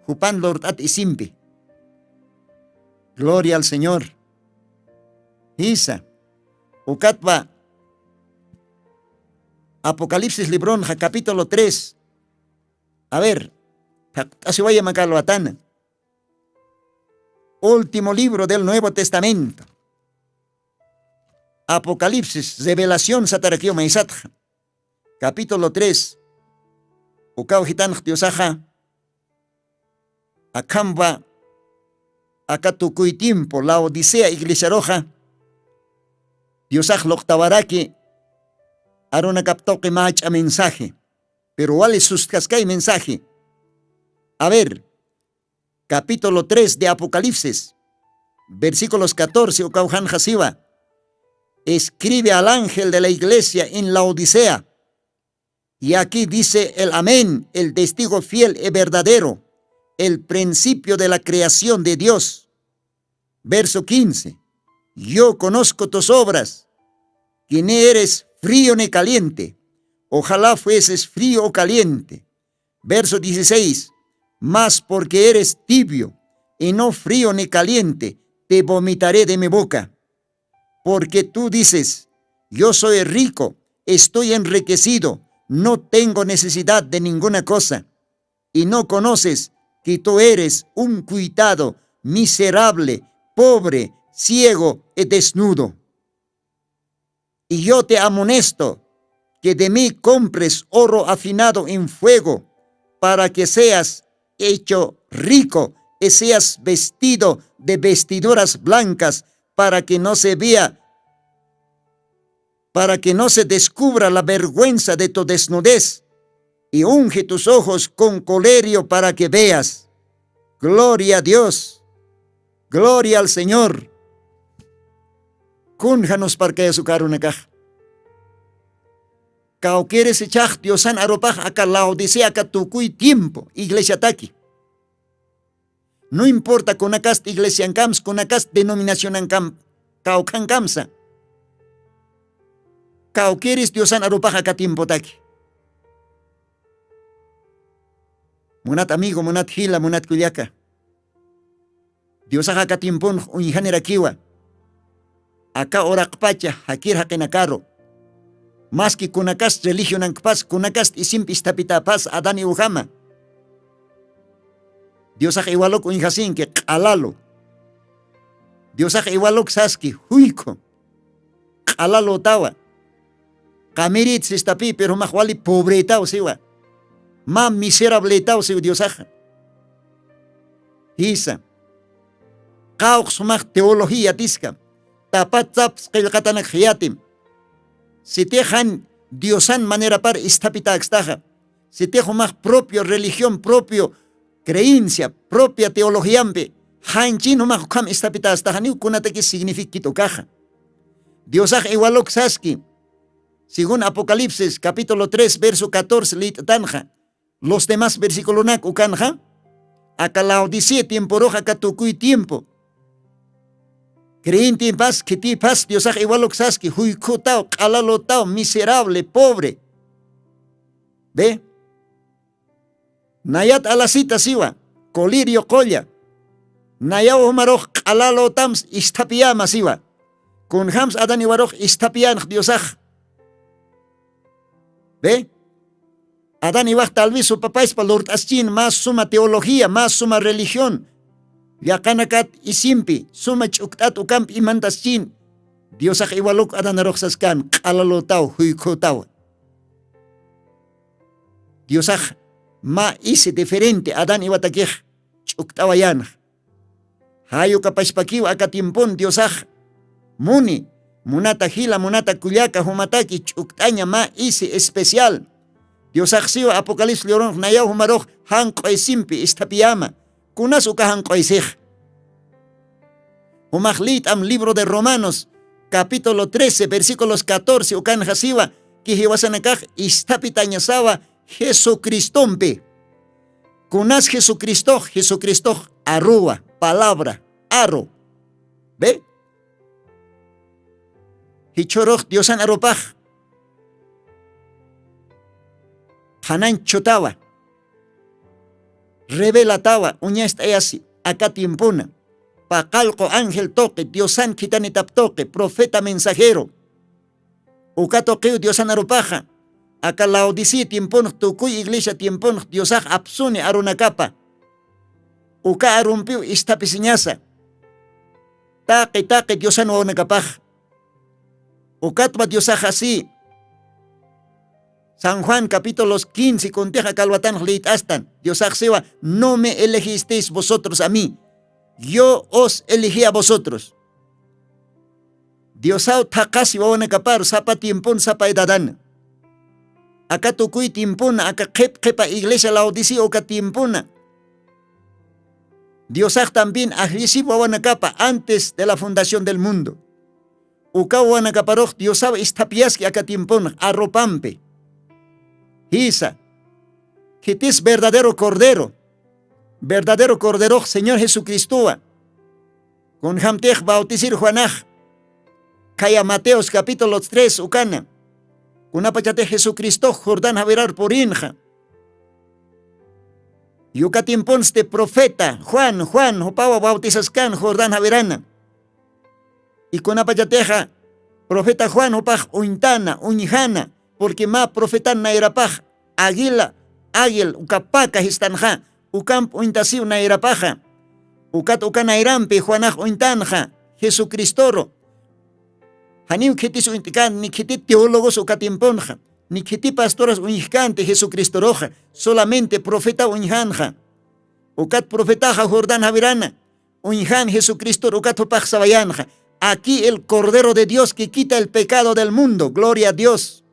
jupan lurt'at isimpi. Gloria al señor. Jisa, ukatwa apocalipsis libronxa capítulo tres, a ver, Phaqt'asiwayam aka alwatana. Último libro del Nuevo Testamento. Apocalipsis, Revelación satarakiw maysatxa. Capítulo tres. Ukaw jitanx Diosaxa akhamba aka tukuy tiempo Laodicea iglesiaruxa Diosax luqtawaraki arunakap tuqi mach'a mensaje. Pero wali sustkaskay mensaje. A ver, capítulo tres de Apocalipsis, versículos catorce, ukaw janxa siwa: "Escribe al ángel de la iglesia en Laodicea: y aquí dice el Amén, el testigo fiel y verdadero, el principio de la creación de Dios. Verso quince: yo conozco tus obras, que ni eres frío ni caliente. Ojalá fueses frío o caliente". Verso dieciséis: "Mas porque eres tibio y no frío ni caliente, te vomitaré de mi boca. Porque tú dices: yo soy rico, estoy enriquecido, no tengo necesidad de ninguna cosa, y no conoces que tú eres un cuitado, miserable, pobre, ciego y desnudo. Y yo te amonesto que de mí compres oro afinado en fuego, para que seas hecho rico y seas vestido de vestiduras blancas, para que no se vea, para que no se descubra la vergüenza de tu desnudez, y unge tus ojos con colirio para que veas". Gloria a Dios. Gloria al Señor. Kun janus parkayasukarunakax. Kawkirisichax Diosan arupax aka Laodicea, aka tukuy tiempo iglesiataki. No importa kunakast iglesiankams, kunakast denominacionankam, kawkhankamsa. Kawkiris Diosan arupax aka tiempotaki. Munat amigo, munat jila, munat kullaka. Diosax aka tiemponx uñjanirakiwa. Aka uraqpacha jakir jaqinakaru. Maski kunakast religionankpas, kunakast isimpi isthapitapas Adán Ewajama. Diosax iwaluk uñjasinki q'alalu. Diosax iwaluk saski juykhu. Q'alalutawa. Qamirit sistapi, pero jumax wali pobretaw siwa. Mä miserabletaw siw Diosaxa. Jisa. Qawq sumax teología tiska. Tapat tsaps qillqatanak jiyatim. Sitix jan Diosan manerapar isthapitäkstaxa. Sitix jumax propio religión, propio creencia, propia teologiampi janchin jumax ukham isthapitästaxa, niw kunatakis signifikkit ukaxa. Diosax iwaluk saski. Según Apocalipsis capítulo tres verso catorce lït'tanxa. Los demás versiculonak ukanxa. Aka Laodicea tiemporux aka tukuy tiempo. Creyentepas, khitipas Diosax iwaluk saski, juykhutaw, q'alalutaw, miserable, pobre. Ve. Nayat alasita siwa, colirio qulla. Nayaw jumarux q'alalutams isthapiyäma siwa. Kunjams Adán iwarux isthapiyänx Diosax. Ve. Adán iwax tal vez supapaspa lurt'aschin más suma teología, más suma religión. Llaqanakat isimpi suma ch'ukt'at ukampi imantaschin. Diosax iwaluk Adán aruxsaskan q'alalutaw, juykhutaw. Diosax mä isi diferente Adán iwatakix ch'ukt'awayänx. Jayukapashpakiw aka tiempon Diosax muni, munata jila, munata kullaka, jumataki ch'ukt'aña mä isi especial. Diosax siwa Apocalipsis libronx nayaw jumarux janq'u isimpi isthapiyäma. Kunas uka janq'u isix? Jumax lït'am libro de Romanos, capítulo trece, versículos catorce, ukanxa siwa, ki jiwasanakax isthapitañasawa Jesucristompi. Kunas Jesucristox? Jesucristox aruwa, palabra, aru. Ve. Jichhurux Diosan arupax qhananchutawa, revelatawa, uñast'ayasi aka tiempona. Paqallqu ángel tuqi, Diosan khitanitap tuqi, profeta mensajero. Uka tuqiw Diosan arupaxa Aka laodicea tiemponx tukuy iglesia tiemponx diosax apsuni arunakapa. Uka arumpiw isthapisiñasa taqi taqi diosan wawnakapax. Ukatwa diosaxa si san juan capítulos quince kuntix aka alwatanx liyt'astan diosax siwa, no me elegisteis vosotros a mí, yo os elegí a vosotros. Diosaw thaqasi wawanakaparu sapa tiempon sapa edadana. Aka tukuy tiempona aka qhip qhipa iglesia laodicea uka tiempona diosax también ajllisip wawanakapa antes de la fundación del mundo. Uka wawanakaparux diosaw isthapiyaski aka tiemponx arropampi. Jisa, khitis verdadero cordero, verdadero corderox señor jesucristowa. Kunjamtix bautisir juanax khaya mateos capítulo tres ukana kunapachatix jesucristox jordán jawirar purinxa. Yuka tiemponsti profeta juan juan jupawa bautisaskan jordán jawirana. Ikunapachatixa profeta juan jupax uñtana uñjana, purqui mä profetan nayrapax aguila aguil uka paka jistanxa ukamp uñtasiw nayrapaxa. Ukat uka nayrampi juanax uñtanxa jesucristoru. Janiw khitis uñt'kan ni khiti teologos uka tiemponxa ni khiti pastoras uñjkanti jesucristoruxa, solamente profeta uñjanxa. Ukat profetaxa jordán jawirana uñjan jesucristor ukat jupax sawayanxa, aquí el cordero de dios que quita el pecado del mundo gloria a dios.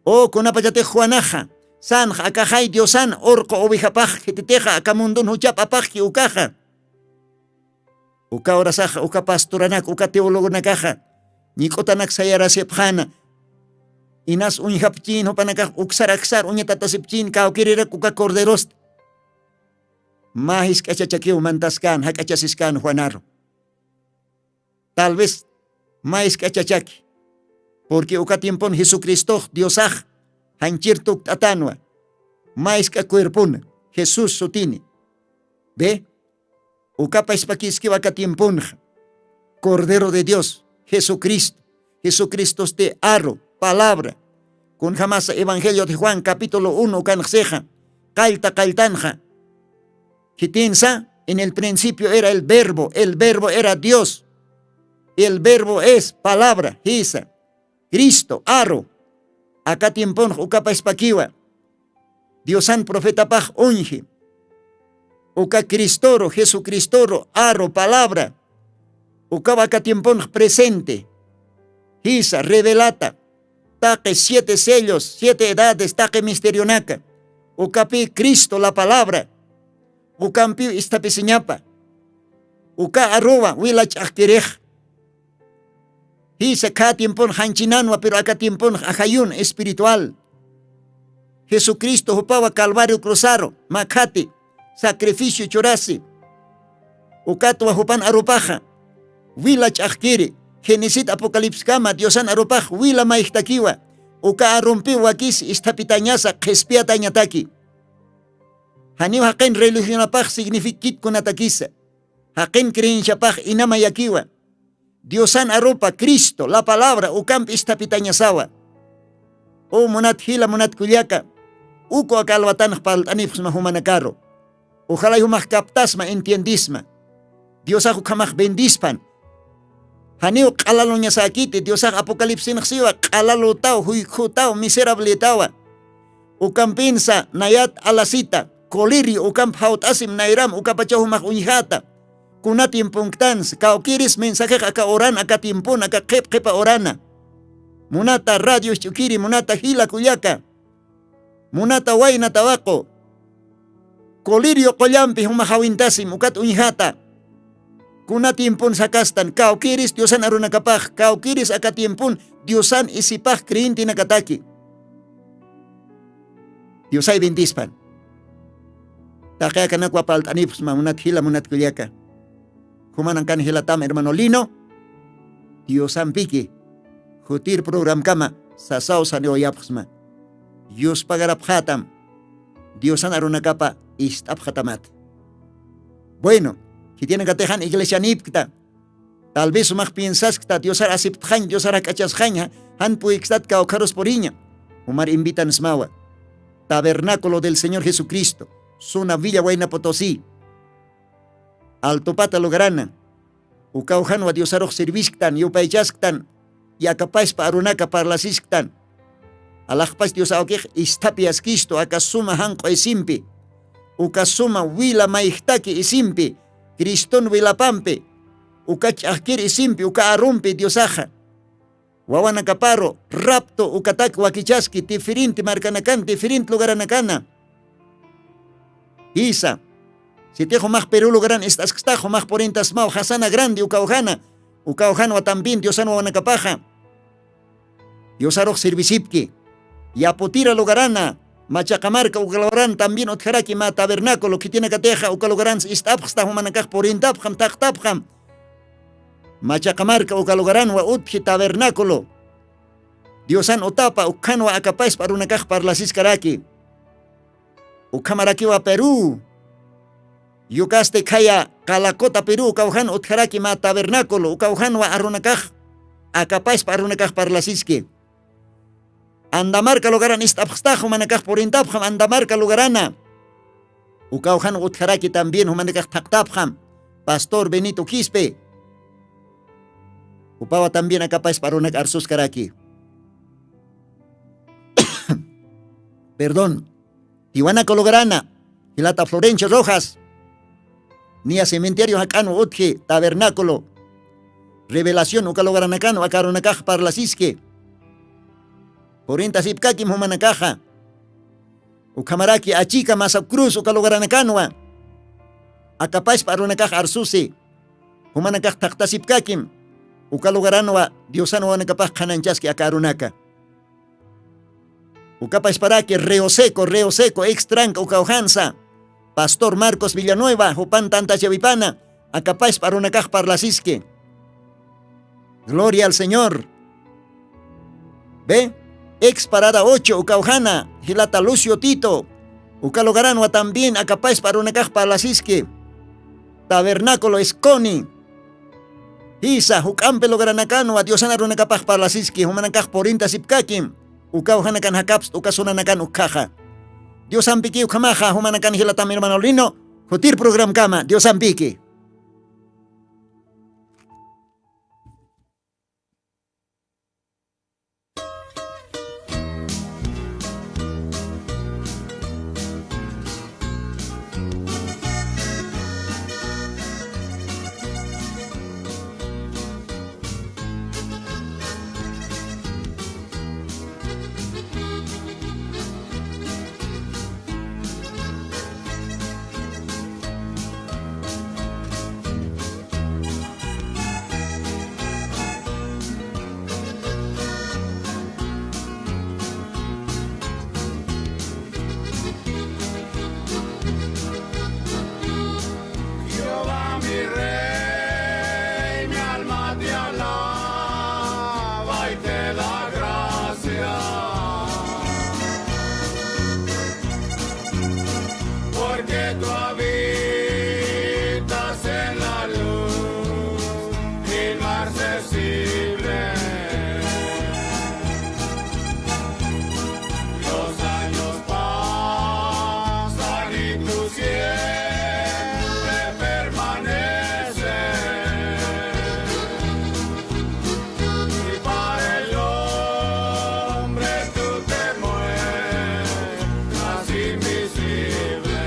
O kunapachatix juanaxa sanx akaxay diosan urqu ovejapax khititixa aka mundun juchap apaxki ukaxa. Uka horasaxa uka pastoranak uka teologonakaxa ñik'utanak sayarasipxana. Inas uñjapchin jupanakax uksar aksar uñatatasipchin kawkirirak uka corderosta. Mä jisk'achachakiw mantaskan jak'achasiskan juanaru. Tal vez mä jisk'achachaki purqui uka tiempon jesucristox diosax janchir tukt'atanwa. Mä jisk'a cuerpona jesús sutini. Be, ukapaspakiskiw aka tiemponxa cordero de dios jesucristo. Jesucristosti aru palabra. Kunjamasa evangelio de juan capítulo uno ukanxsixa qallta qalltanxa. Khitinsa en el principio era el verbo el verbo era dios. El verbo es palabra jisa. Cristo aru. Aka tiemponx ukapaspakiwa diosan profetapax uñji. Uka cristoru jesucristoru aru palabra. Ukaw aka tiemponx presente jisa revelata. Taqi siete sellos siete edades taqi misterionaka. Ukapï cristo la palabra. Ukampiw isthapisiñapa. Uka aruwa wila ch'aqkirix. Jisa khä tiemponx janchinanwa pero aka tiemponx ajayun espiritual. Jesucristo jupawa calvario cruzaru makhati sacrificio churasi. Ukatwa jupan arupaxa wila ch'aqkiri genesit apocalipskama diosan arupax wila mayjtakiwa. Uka arumpiw wakis isthapitañasa qhispiyatañataki. Janiw jaqin religionapax signifikit kunatakisa jaqin creenciapax inamayakiwa. Diosan arupa cristo la palabra ukamp isthapitañasawa. U munat jila munat kullaka uku aka alwatanx palt'anipxsma jumanakaru. Ujalay jumax kaptasma entiendisma. Diosax ukhamax bendispan. Janiw q'alaluñasäkiti diosax apocalipsinxsiwa q'alalutaw juykhutaw miserabletawa. Ukampinsa nayat alasita colirio ukamp jawt'asim nayram ukapachaw jumax uñjäta. Kuna tiemponktansa kawkiris mensajex aka uran aka tiempon aka qhip qhipa urana. Munata radio isch'ukiri munata jila kullaka. Munata wayna tawaqu colirio qullampi jumaxawintasim ukat uñjata. Kuna tiempon sakastan kawkiris diosan arunakapax kawkiris aka tiempon diosan isipax creyentenakataki. Diosay bendispan. Taqi akanakwa palt'anipxsma munat jila munat kullaka. Jumanankan jilatam hermano lino. Diosampiki jutir programkama sasaw saniwayapxsma. Yuspagarapxätam diosan arunakapa ist'apxatamat. Bueno, khitinakatixan iglesianipkta Tal vez sumax piensaskta, Diosar asiptxañ, Diosar jak'achasxaña, jan puykistat kawkharus puriña. Umar invitan smawa. Tabernáculo del Señor Jesucristo. Suna Villa Wayna Potosí. Altupata lugarana. Ukawjanwa Diosarux servisktan, yupaychasktan, yakapaspa arunaka parlasisktan. Alaxpas Dios awkix isthapiyaskistu aka suma janq'u isimpi, uka suma wila mayjtaki isimpi, Criston wilapampi, uka ch'ajkir isimpi, uka arumpi Diosaxa. Wawanakaparu, rapto, ukatak wakichaski, diferente markanakan, diferente lugaranakana. Jisa. Sitix jumax Perú lugaran ist'askstax, jumax purintasmaw jasana grande ukawjana. Ukawjanwa también Diosan wawanakapaxa. Diosarux servisipki. Yaputira lugarana, Machaqa marka uka lugaran también utjaraki mä tabernáculo khitinakatixa uka lugarans ist'apxsta jumanakax purintapxam, thaqtapxam. Machaqa marka uka lugaranwa utji tabernáculo. Diosan utapa ukhanwa akapaspa arunakax parlasiskaraki. Ukhamarakiwa Perú. Yukasti khaya Calacota Perú ukawjan utjaraki mä tabernáculo ukawjanwa arunakax akapaspa arunakax parlasiski. Andamarca lugaran ist'apxstax jumanakax purintapxam Andamarca lugarana. Ukawjan utjaraki también jumanakax thaqtapxam. Pastor Benito Quispe. Upawa también akapaspa arunak arsuskaraki. Perdón. Tiwanaku lugarana, jilata Florencio Rojas, niya cementerio jak'anwa utji tabernáculo, Revelación uka lugaranakanwa aka arunakax parlasiski. Purintasipkakim jumanakaxa. Ukhamaraki achika Masa Cruz uka lugaranakanwa akapaspa arunakax arsusi. Jumanakax thaqtasipkakim uka lugaranwa Diosan wawanakapax qhananchaski aka arunaka. Ukapasparaki Río Seco, Río Seco, extranca ukawjansa. Pastor Marcos Villanueva, jupan tantachawipana, akapaspa arunakax parlasiski. Gloria al Señor. Ve, ex parada ocho, ukawjana, jilata Lucio Tito, uka lugaranwa también akapaspa arunakax parlasiski. Tabernáculo Esconi. Jisa, juk'ampi lugaranakanwa Diosan arunakapax parlasiski, jumanakax purintasipkakim. Ukawjanakan jakapst uka sunanakan ukhaxa. Diosampiki ukhamaxa, jumanakan jilatam hermano Lino, jutir programkama, Diosampiki. Jehová mi rey, mi alma te alaba y te da gracias, porque tú habitas en la luz inaccesible. Los años pasan y tú siempre permaneces. Y para el hombre tú te muestras invisible.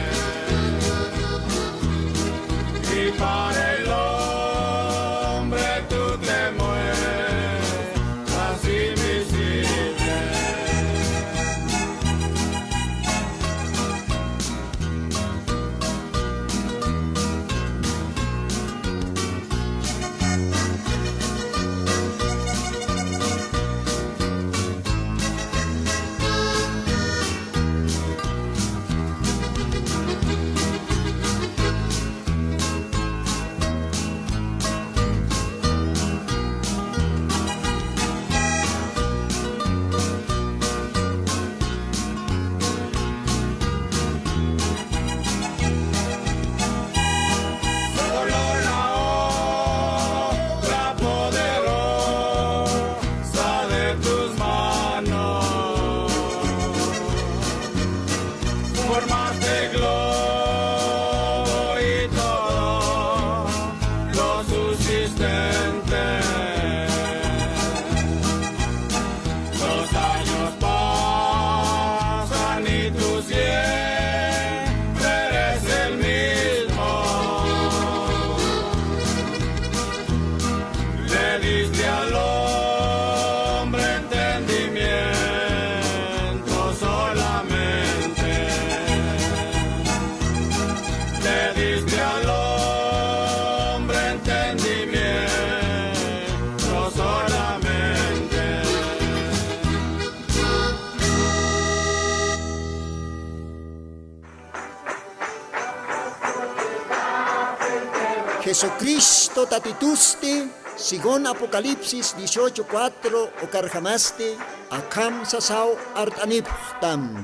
Jesucristo Tatitusti, según Apocalipsis dieciocho cuatro ukarjamasti, akham sasaw art'anipxtam.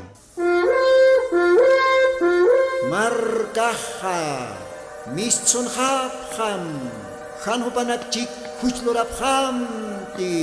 Markaxa mistsunxapxam, jan jupanakchik juch lurapxamti.